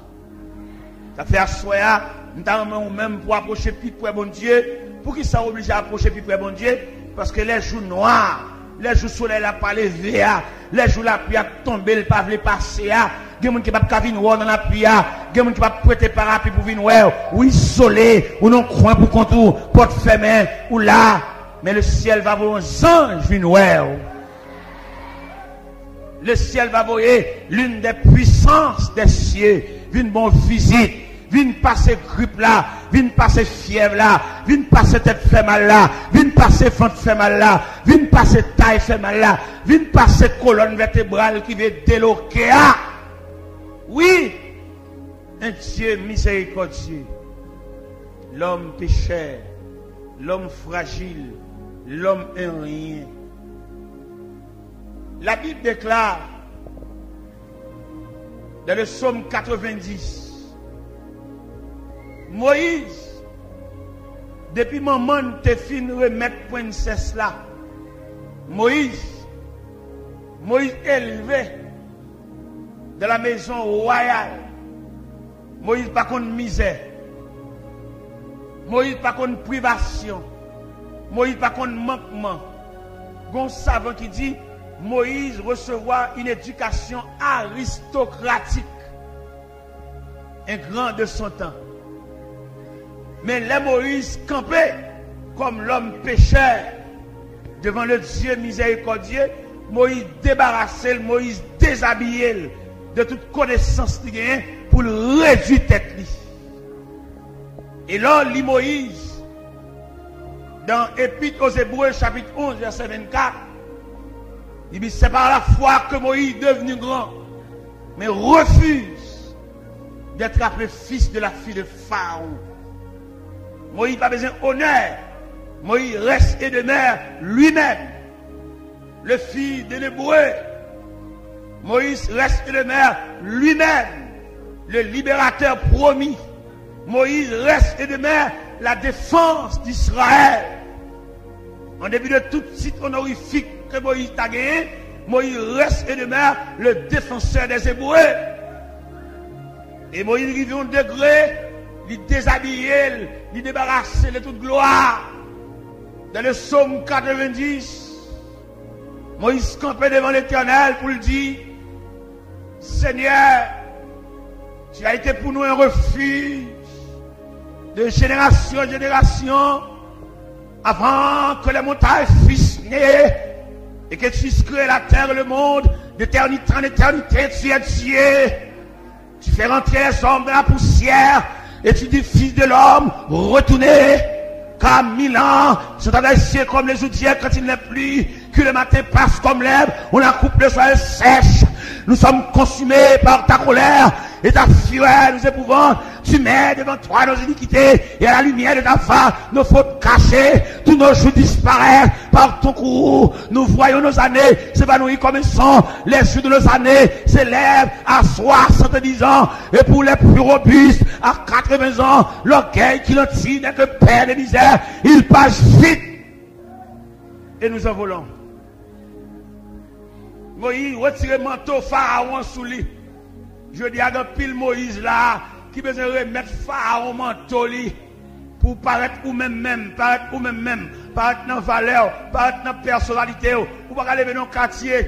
Sa fè aswè a, m ta renmen ou menm pou apwoche pi pre Bondye. Poukisa w oblije apwoche pi pre Bondye? Paske lè jou nwa, lè jou solèy la pa leve a, lè jou lapli ap tonbe, l pa vle pase a, gen moun ki p ap ka vin wè w nan lapli a, gen moun ki p ap prete parapli pou vin wè w. Ou izole, ou nan kwen pou kont ou, pòt fèmen, ou la. Men le ciel va voye yon zanj vin wè w. Le ciel va voye l'une des puissances des cieux vin ba w vizit, vin pase grip la, vin pase fyèv la, vin pase tèt fè mal la, vin pase vant fè mal la, vin pase tay fè mal la, vin pase kolòn vètebral ki vle deloke a. Wi, un Dieu miséricordieux, l'homme pécheur, l'homme fragile, l'homme un rien. La Bible déclare dans le psaume quatre-vingt-dix, Moyiz, depi manman n te fin remèt prensès la, Moyiz, Moyiz elve dans la maison royale. Moyiz pa konn mizè. Moyiz pa konn privasyon. Moyiz pa konn mankman. Gon savan ki di, Moïse recevra une éducation aristocratique, un grand de son temps. Men lè Moyiz kanpe kòm lòm pechè devan le Dieu miséricordieux, Moyiz debarase l, Moyiz dezabiye l de tout konesans li genyen pou l redui tèt li. E lè w li Moyiz, dans Épître aux Hébreux, chapitre onze, verset vingt-quatre, il dit, c'est par la foi que Moïse, devenu grand, mais refuse d'être appelé fils de la fille de Pharaon. Moyiz pa bezwen onè. Moïse reste et demeure lui-même le fils de l'Hébreu. Moïse reste et demeure lui-même le libérateur promis. Moïse reste et demeure la défense d'Israël. An depi de tout tit onorifique que Moïse ta genyen, Moïse reste et demeure le défenseur des Hébreux. E Moyiz rive yon degre, li dezabiye l, li debarase l de tout glwa. Dans le psaume quatre-vingt-dix, Moïse kanpe devan Letènèl pou l di, Seigneur, tu as été pour nous un refuge de génération en génération, avant que les montagnes fussent nées et que tu eusses créé la terre et le monde, d'éternité en éternité, tu es Dieu. Tu fais rentrer les hommes dans la poussière et tu dis, Fils de l'homme, retournez, car mille ans sont à tes yeux comme les jours d'hier quand il n'est plus, que le matin passe comme l'herbe, on la coupe, le soir elle sèche. Nous sommes consumés par ta colère et ta fureur nous épouvante. Tu mets devant toi nos iniquités et à la lumière de ta face nos fautes cachées. Tous nos jours disparaissent par ton courroux. Nous voyons nos années s'évanouir comme un songe. Les jours de nos années s'élèvent à soixante-dix ans, et pour les plus robustes, à quatre-vingts ans. L'orgueil qui languit n'est que père de misère. Il passe vite et nous envolons. Moyiz retire manto Farawon sou li. Jodi a, gen anpil Moyiz la ki bezwen remèt Farawon manto li pou w parèt ou menm menm, parèt ou menm menm, parèt nan valè w, parèt nan pèsonalite w. Ou pa ka leve nan katye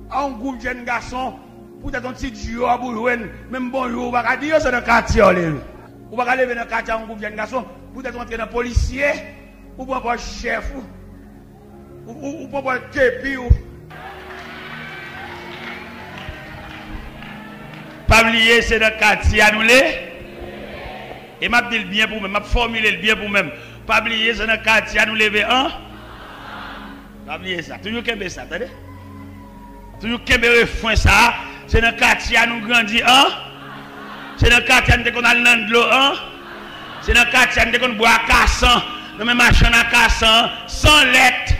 a yon gwoup jèn gason, poutèt yon ti djòb ou jwenn, menm bonjou ou pa ka di yo, se nan katye w leve. Ou pa ka leve nan katye a yon gwoup jèn gason, poutèt ou antre nan polisye, ou pran pòz chèf ou, ou, ou, ou pran pòz kepi ou. Pa bliye, se nan katye a nou le. E m ap di l byen pou mwen, m ap fòmile l byen pou mwen. Pa bliye, se nan katye a nou leve an. Pa bliye sa. Toujou kenbe sa, tande. Toujou kenbe refren sa a. Se nan katye a nou grandi an. Se nan katye a nou te konn al nan dlo an. Se nan katye a nou te konn bwè akasan. Nan men machann akasan an. San lèt.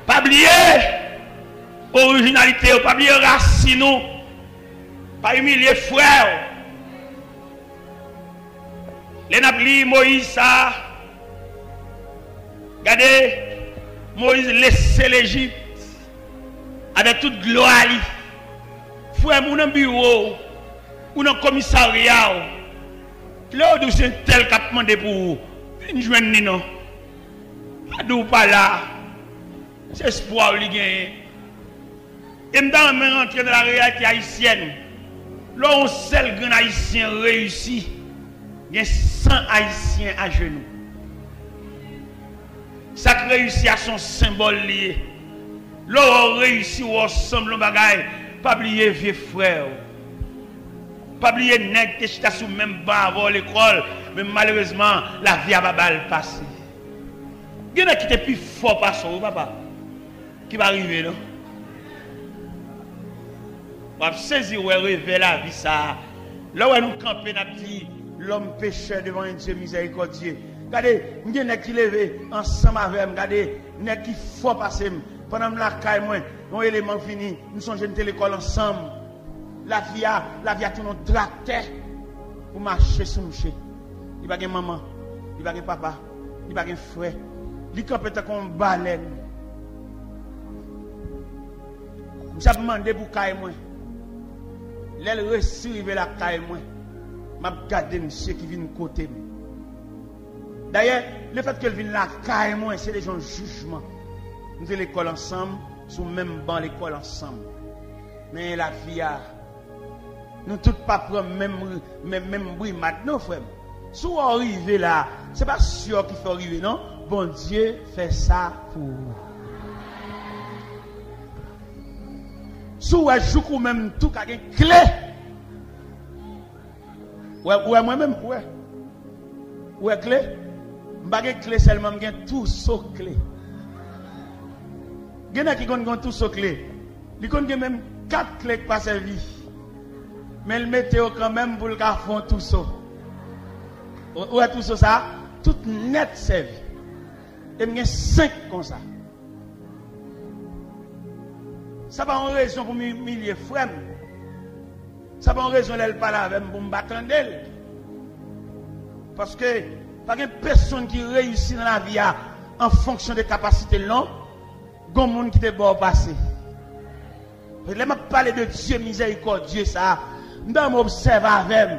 Pa bliye orijinalite w. Pa bliye rasin ou. Pa imilye frè w. Lè n ap li Moyiz sa a, gade, Moyiz lese Lejip avèk tout glwa li. Frè m, ou nan biwo w, ou nan komisarya w, lè yo di w se entèl k ap mande pou ou, vin jwenn li non. Pa di w pa la. Se espwa w li genyen. E m ta renmen rantre nan la reyalite ayisyèn. Lè yon sèl grenn ayisyen reyisi, gen san ayisyen ajenou. Sa k reyisi a se yon senbòl li ye. Lè w wè w reyisi, w wè w sanble yon bagay, pa bliye vye frè w. Pa bliye nèg te chita sou menm ban avè w lekòl, men malerezman, lavi a pa ba l pase. Gen nèg ki te pi fò pase w, wi, papa, ki pa rive, non. W ap sezi wè revè lavi sa a. Lè w wè nou kanpe, n ap di, L'homme pécheur devant un Dieu miséricordieux. Gade, m gen nèg ki leve ansanm avè m. Gade, nèg ki fò pase m. Pandan m lakay mwen, yon eleman vini. M sonje n te lekòl ansanm. Lavi a, lavi a tounen yon traktè pou mache sou mouche. Li pa gen manman, li pa gen papa, li pa gen frè. Li kanpe tankou yon balèn. Misye ap mande pou kay mwen. Lè l resi rive lakay mwen, m ap gade misye ki vin kote m. Dayè, lefètke l vin lakay mwen, se deja yon jijman. Nou te lekòl ansanm, sou menm ban lekòl ansanm. Men lavi a, nou tout pa pran menm, menm, menm brimad, non, frè m. Si w rive la, se pa sè w ki fè w rive, non. Bondye fè sa pou ou. Si w wè jouk ou menm tou ka gen kle. Ou wè, ou wè mwen menm, ou wè. Ou wè kle? M pa gen kle sèlman, m gen touso kle. Gen nèg ki konn gen touso kle. Li konn gen menm kat kle k pa sèvi. Men l mete yo kanmenm pou l ka fè yon touso. Ou, ou wè touso sa? Tout nèt sèvi. E m gen senk konsa. Sa pa yon rezon pou m imilye frè m. Sa pa yon rezon lè l pale avè m pou m pa tande l. Paske pa gen pèsonn ki reyisi nan lavi a an fonksyon de kapasite l, non. Gon moun ki te ba w pase. Lè m ap pale de Dye mizèrikòdye sa a, m ta renmen obsève avè m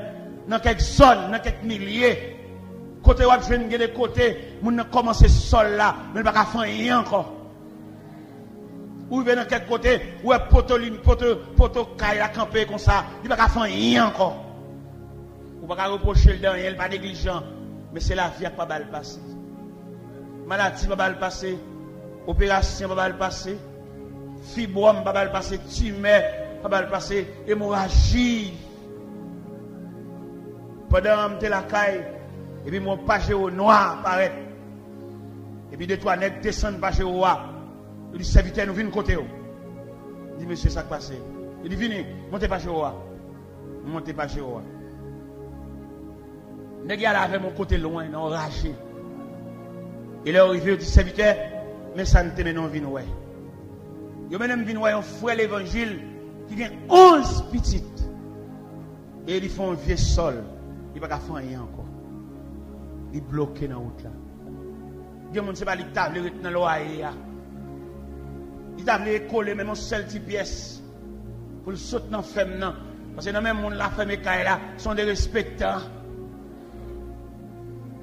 nan kèk zòn, nan kèk milye. Kote w ap jwenn gen de kote, moun nan kòmanse sòl la, men l pa ka fè anyen ankò. Ou rive nan kèk kote, ou wè poto li, poto, poto kay la kanpe konsa, li pa ka fè anyen ankò. Ou pa ka repwoche l de anyen, li pa neglijan, men se lavi a k pa ba l pase. Maladi pa ba l pase, operasyon pa ba l pase, fibwòm pa ba l pase, timè pa ba l pase, emoraji. Pandan m te lakay, epi m wè yon pajero nwa parèt. Epi de twa nèg desann pajero a. Yo di, "Sèvitè, nou vin kote w." M di, "Mesye, sa k pase?" Yo di, "Vini, monte pajero a." M monte pajero a. Nèg y ale avè m yon kote lwen, nan yon raje. E lè yo rive, yo di, "Sèvitè, men sa n te mennen w vin wè." Yo mennen m vin wè yon frè levanjil ki gen onz pitit. E li fè yon vye sòl. Li pa ka fè anyen ankò. Li bloke nan wout la. Gen moun se pa li ki ta vle ret nan lwaye a. Li ta vle kole menm yon sèl ti pyès pou l sot nan fèm nan. Paske nan men moun la fèm e kay la, se yon derespektan.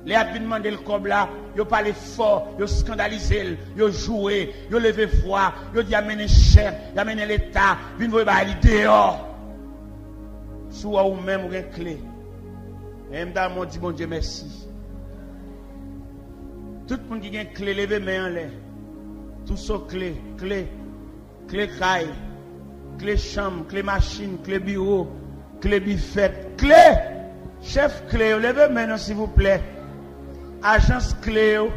Lè y ap vin mande l kòb la, yo pale fò, yo eskandalize l, yo joure, yo leve vwa, yo di y a mennen chèf, y a mennen leta, vin voye bagay li deyò. Si w wè ou menm ou gen kle, e m ta renmen w di Bondye mèsi. Tout moun ki gen kle, leve men anlè. Touso kle, kle. Kle kay, kle chanm, kle machin, kle biwo, kle bifèt, kle! Chèf kle yo, leve men nou, silvouplè. Ajans kle yo.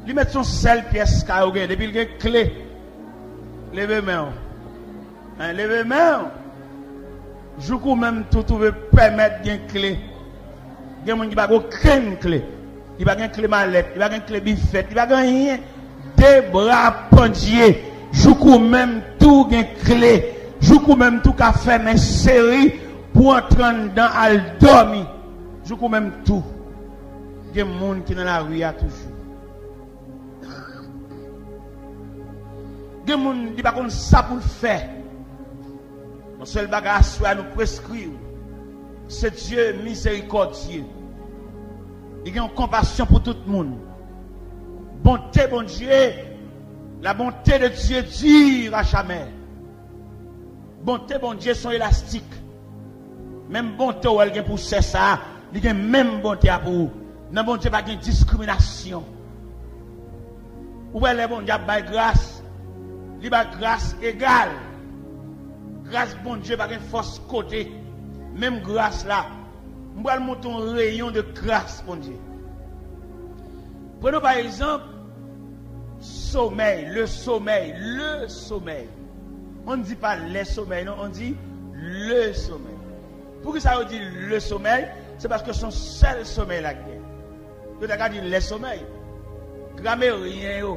Li mèt se yon sèl pyès kay ou gen, depi l gen kle. Leve men w. Hein, leve men w. Jouk ou menm tou twouve pèmèt gen kle. Gen moun ki pa gen okenn kle. Li pa gen kle malèt, li pa gen kle bifèt, li pa gen anyen. De bra pandye. Jouk ou menm tou gen kle. Jouk ou menm tou ka fèmen seri pou antre anndan al dòmi. Jouk ou menm tou gen moun ki nan lari a toujou. Gen moun, li pa konn sa pou l fè. Yon sèl bagay aswè a nou preskri w, se Dye mizerikòdye. Li gen yon konpasyon pou tout moun. Bonte Bondye, la bonté de Dieu dure à jamais. Bonte Bondye se yon elastik. Menm bonte w wè l gen pou sè sa a, li gen menm bonte a pou ou. Nan Bondye pa gen diskriminasyon. Ou wè lè Bondye ap bay gras, li bay gras egal. Gras Bondye pa gen fòs kote. Menm gras la, m pral montre yon reyon de gras Bondye. Prenons par exemple sommeil, le sommeil, le sommeil. On ne dit pas les sommeils, non, on dit le sommeil. Poukisa yo di le sommeil? Se paske se yon sèl somèy la k gen. Yo ta ka di lè somèy. Grameryen yo,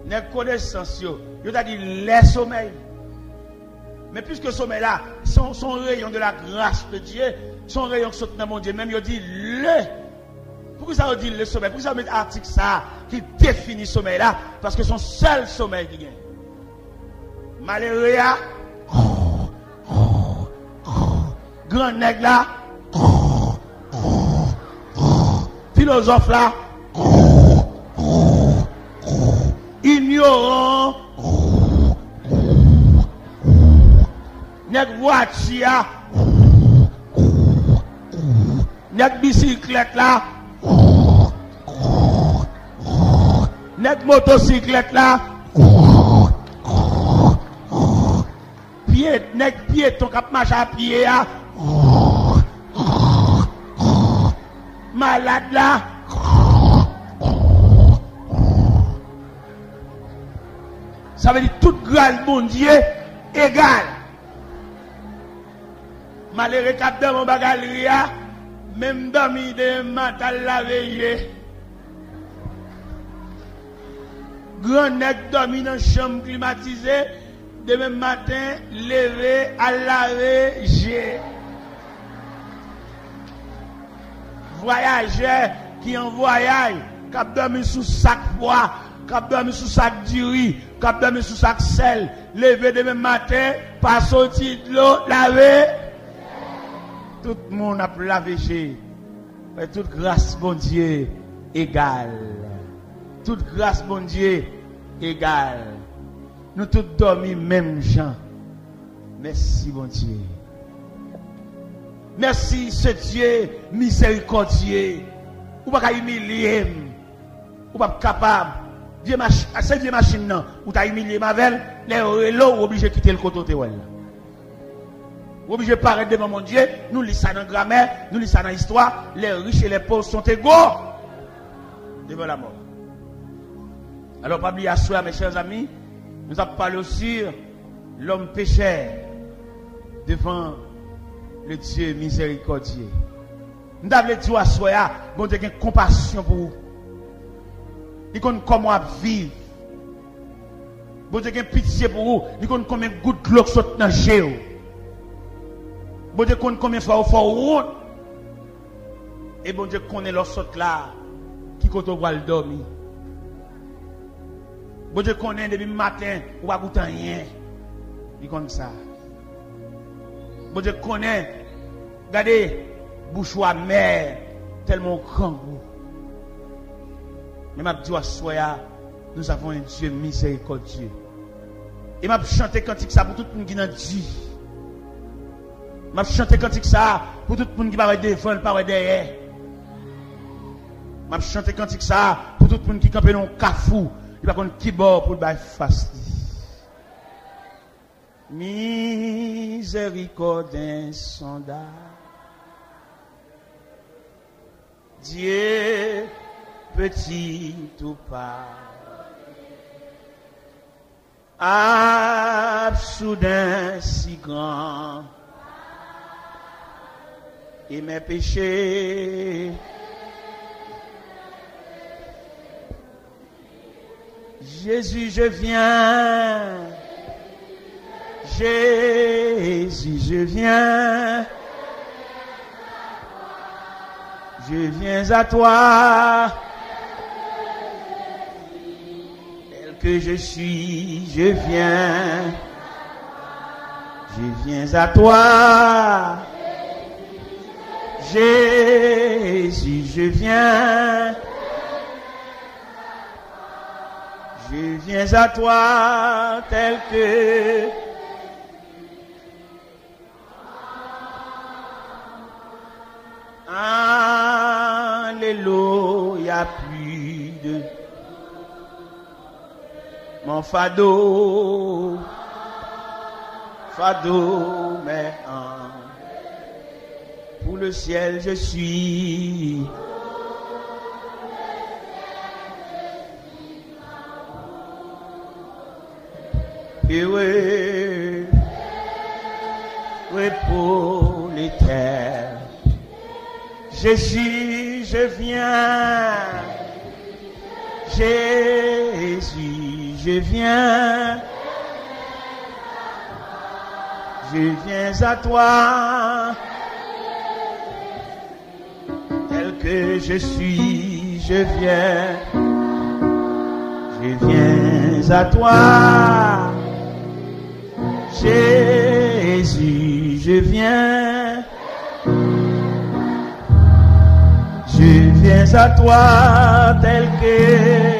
nèg konesans yo, yo ta di lè somèy. Men piske somèy la, se yon, se yon reyon de la grâce de Dieu, se yon reyon ki sot nan Bondye menm, yo di le. Poukisa yo di le somèy? Poukisa yo met atik sa a ki defini somèy la? Paske se yon sèl somèy ki gen. Malere a, grannèg la, filozòf la, inyoran, nèg vwati a, nèg bisiklèt la, nèg motosiklèt la, pye, nèg pyeton k ap mache a pye a, malad la. Sa vle di tout gras Bondye egal. Malere k ap dòmi anba galri a, menm dòmi demen maten al lave je. Grannèg dòmi nan chanm klimatize, demen maten leve al lave je. Vwayajè ki an vwayaj, k ap dòmi sou sak pwa, k ap dòmi sou sak diri, k ap dòmi sou sak sèl, leve demen maten, pa soti dlo, lave. Tout moun ap lave je. Wè, tout gras Bondye egal. Tout gras Bondye egal. Nou tout dòmi menm jan. Mèsi, Bondye. Mèsi, se Dye mizèrikòdye. Ou pa ka imilye m. Ou p ap kapab. Vye mach-, se vye machin nan, ou ta imilye m avè l, lè yo rele w, ou oblije kite l kote w te wè l la. Ou oblije parèt devan Bondye, nou li sa nan gramè, nou li sa nan istwa, les riches et les pauvres sont égaux devant la mort. Alò, pa bliye aswè a, mes chers amis, nou t ap pale osi l'homme pécheur devant le Dieu miséricordieux. M ta vle di w aswè a, Bondye gen konpasyon pou ou. Li konn kòman w ap viv. Bondye gen pitye pou ou. Li konn konbyen gout dlo k sot nan je w. Bondye konn konbyen fwa w fè w wont. E Bondye konnen lè w sot la, ki kote w pral dòmi. Bondye konnen depi maten, ou pa goute anyen. Li konn sa. Bondye konnen. Gade, bouch ou amè, tèlman ou grangou. Men m ap di w aswè a, nous avons un Dieu miséricordieux. E m ap chante kantik sa pou tout moun ki nan di. M ap chante kantik sa pou tout moun ki pa wè devan l, pa wè dèyè. M ap chante kantik sa pou tout moun ki kanpe nan yon kafou, li pa konn ki bò pou l bay fas li. Miséricorde insondable, Dieu peut-il tout pardonner? Absurde si grand, et mes péchés. Jésus, je viens. Jésus, je viens. Je viens à toi. Tel que je suis, je viens. Je viens à toi. Jésus, je viens. Je viens à toi tel que Alléluia, plus de mon fardeau, fardeau, mais en, pour le ciel je suis heureux, heureux pour l'éternel. Jésus, je viens. Jésus, je viens. Je viens à toi. Tel que je suis, je viens. Je viens à toi. Jésus, je viens. Je viens à toi tel que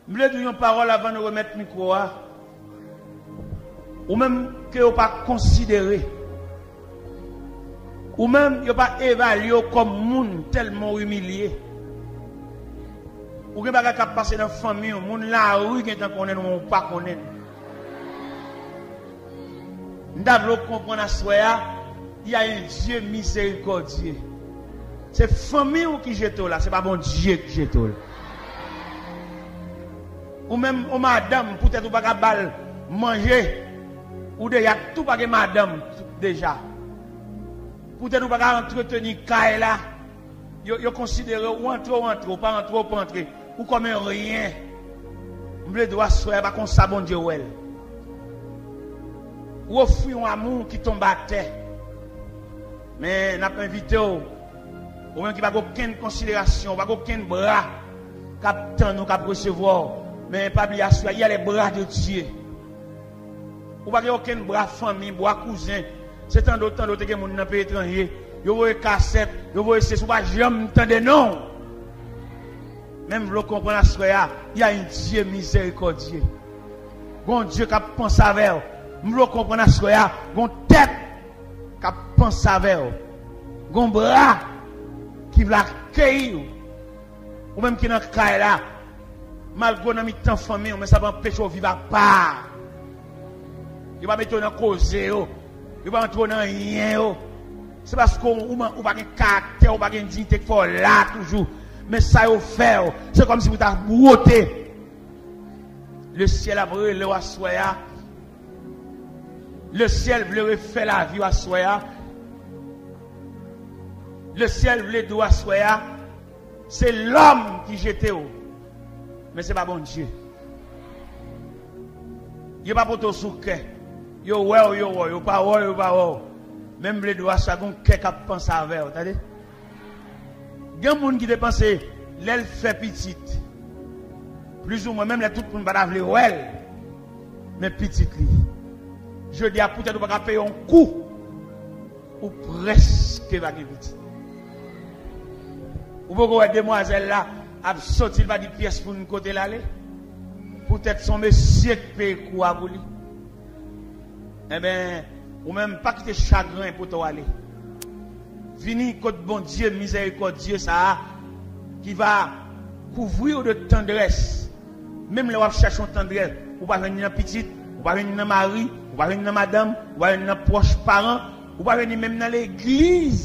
M vle di w yon pawòl avan nou remèt mikwo a. Ou menm ke yo pa konsidere. Ou menm yo pa evalye w kòm moun tèlman w imilye. Ou gen bagay k ap pase nan fanmi w, moun lari gentan konnen l, men w pa konnen l. M ta vle w konprann aswè a, il y a un Dieu miséricordieux. Se fanmi w ki jete w la, se pa Bondye ki jete w la. Ou menm, yon madanm, poutèt ou pa ka ba l manje, ou deja tou pa gen madanm deja. Poutèt ou pa ka antreteni kay la, yo, yo konsidere w antre, w antre, w pa antre, w pa antre. Ou kòm yon ryen. M vle di w aswè a, pa konsa Bondye wè l. Ou ofri yon amou ki tonbe atè. Men n ap envite w, ou menm ki pa gen okenn konsiderasyon, ou pa gen okenn bra k ap tann ou, k ap resevwa w. Men pa bliye aswè a, il y a les bras de Dieu. Ou pa gen okenn bra fanmi, bra kouzen. Se tande w, tande w te gen moun nan peyi etranje. Yo voye kasèt, yo voye sesi, ou pa janm tande non. Men m vle w konprann aswè a, y a un Dieu miséricordieux. Gon Dye k ap panse avè w. M vle w konprann aswè a, gon tèt k ap panse avè w. Gon bra ki vle akeyi w. Ou menm ki nan kay la, malgre w nan mitan fanmi w, men sa pa anpeche w viv apa. Yo pa mete w nan koze yo. Yo pa antre w nan anyen yo. Se paske w, ou, ou pa gen karaktè, ou pa gen diyite k fè w la toujou. Men sa yo fè w, se kòmsi pou ta bwote. Lesyèl ap rele w aswè a. Lesyèl vle refè lavi w aswè a. Lesyèl vle di w aswè a, se lòm ki jete w, men se pa Bondye. Yo pa pote w sou kè. Yo wè w, yo wè w. Yo pa wè w, yo pa wè w. Men m vle di w aswè a, gon kè k ap panse avè w, tande. Gen moun ki te panse lè l fè pitit, plizoumwen menm lè tout moun pa ta vle wè l, men pitit li. Jodi a, poutèt ou pa ka peye yon kou, ou prèske pa gen pitit. Ou poko wè demwazèl la ap soti, li pa di pyès moun kote l ale. Poutèt se yon mesye k peye kou a pou li. Enben, ou menm, pa kite chagren pote w ale. Vini kot Bondye mizèrikòdye sa a, ki va kouvri w de tandrès. Menm lè w ap chèche yon tandrès, ou pa jwenn ni nan pitit, ou pa jwenn ni nan mari, ou pa jwenn ni nan madanm, ou pa jwenn ni nan pwòch paran, ou pa jwenn ni menm nan legliz.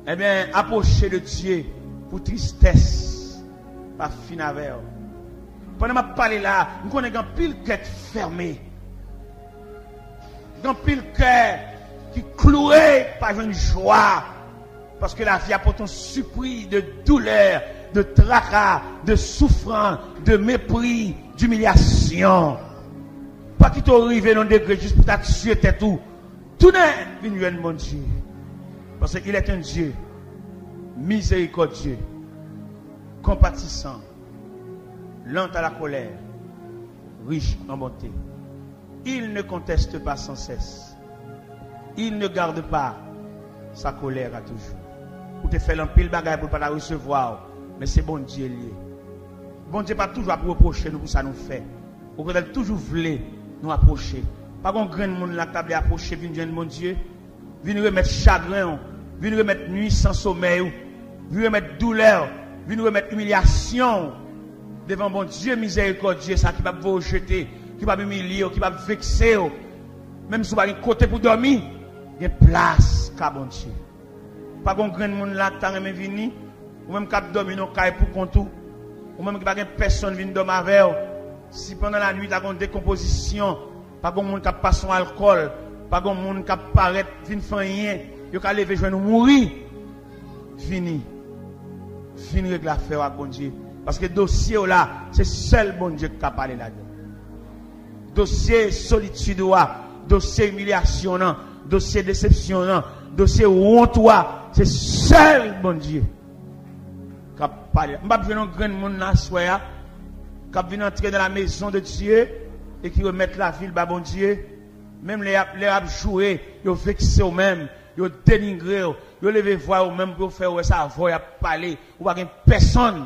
Ebyen, apwoche de Dye pou tristès pa fin avè w. Pandan m ap pale la, m konnen gen anpil kè k fèmen. Gen anpil kè ki kloure, pa jwenn jwa. Paske lavi a pote yon sipri de doulè, de traka, de soufrans, de mepri, dimilyasyon. Pa kite w rive nan degre jis pou ta tiye tèt ou. Tounen vin jwenn Bondye. Paske il est un Dieu miséricordieux, compatissant, lent à la colère, riche en bonté. Il ne conteste pas sans cesse. Il ne garde pas sa colère à toujours. Ou te fè l anpil bagay pou l pa ta resevwa w, men se Bondye l ye. Bondye pa toujou ap repwoche nou pou sa nou fè. Okontrè, l toujou vle nou apwoche. Pa gon grenn moun la k ta vle apwoche vin jwenn Bondye? Vin remèt chagren w, vin remèt nwi san somèy ou, vin remèt doulè w, vin remèt imilyasyon w devan Bondye mizèrikòdye sa ki p ap voye w jete, ki p ap imilye w, ki p ap vekse w. Menm si w pa gen kote pou dòmi, gen plas ka Bondye. Pa gon grenn moun la k ta renmen vini, ou menm k ap dòmi nan kay pou kont ou, ou menm ki pa gen pèsonn vin dòmi avè w. Si pandan lannuit la gon dekonpozisyon, pa gon moun k ap pase yon alkòl, pa gon moun k ap parèt vin fè anyen, yo ka leve jwenn ou mouri. Vini. Vin regle afè w ak Bondye. Paske dosye w la, se sèl Bondye k ka pale ladan. Dosye solitid ou a, dosye imilyasyon w nan, dosye desepsyon w nan, dosye wont ou a, se sèl Bondye k ap pale. M p ap jwenn yon grenn moun nan aswè a k ap vin antre nan la maison de Dieu e ki remèt lavi l ba Bondye. Menm lè y ap, lè y ap joure, yo vekse w menm, yo denigre w, yo leve vwa yo menm pou yo fè w wè se avè w y ap pale. Ou pa gen pèsonn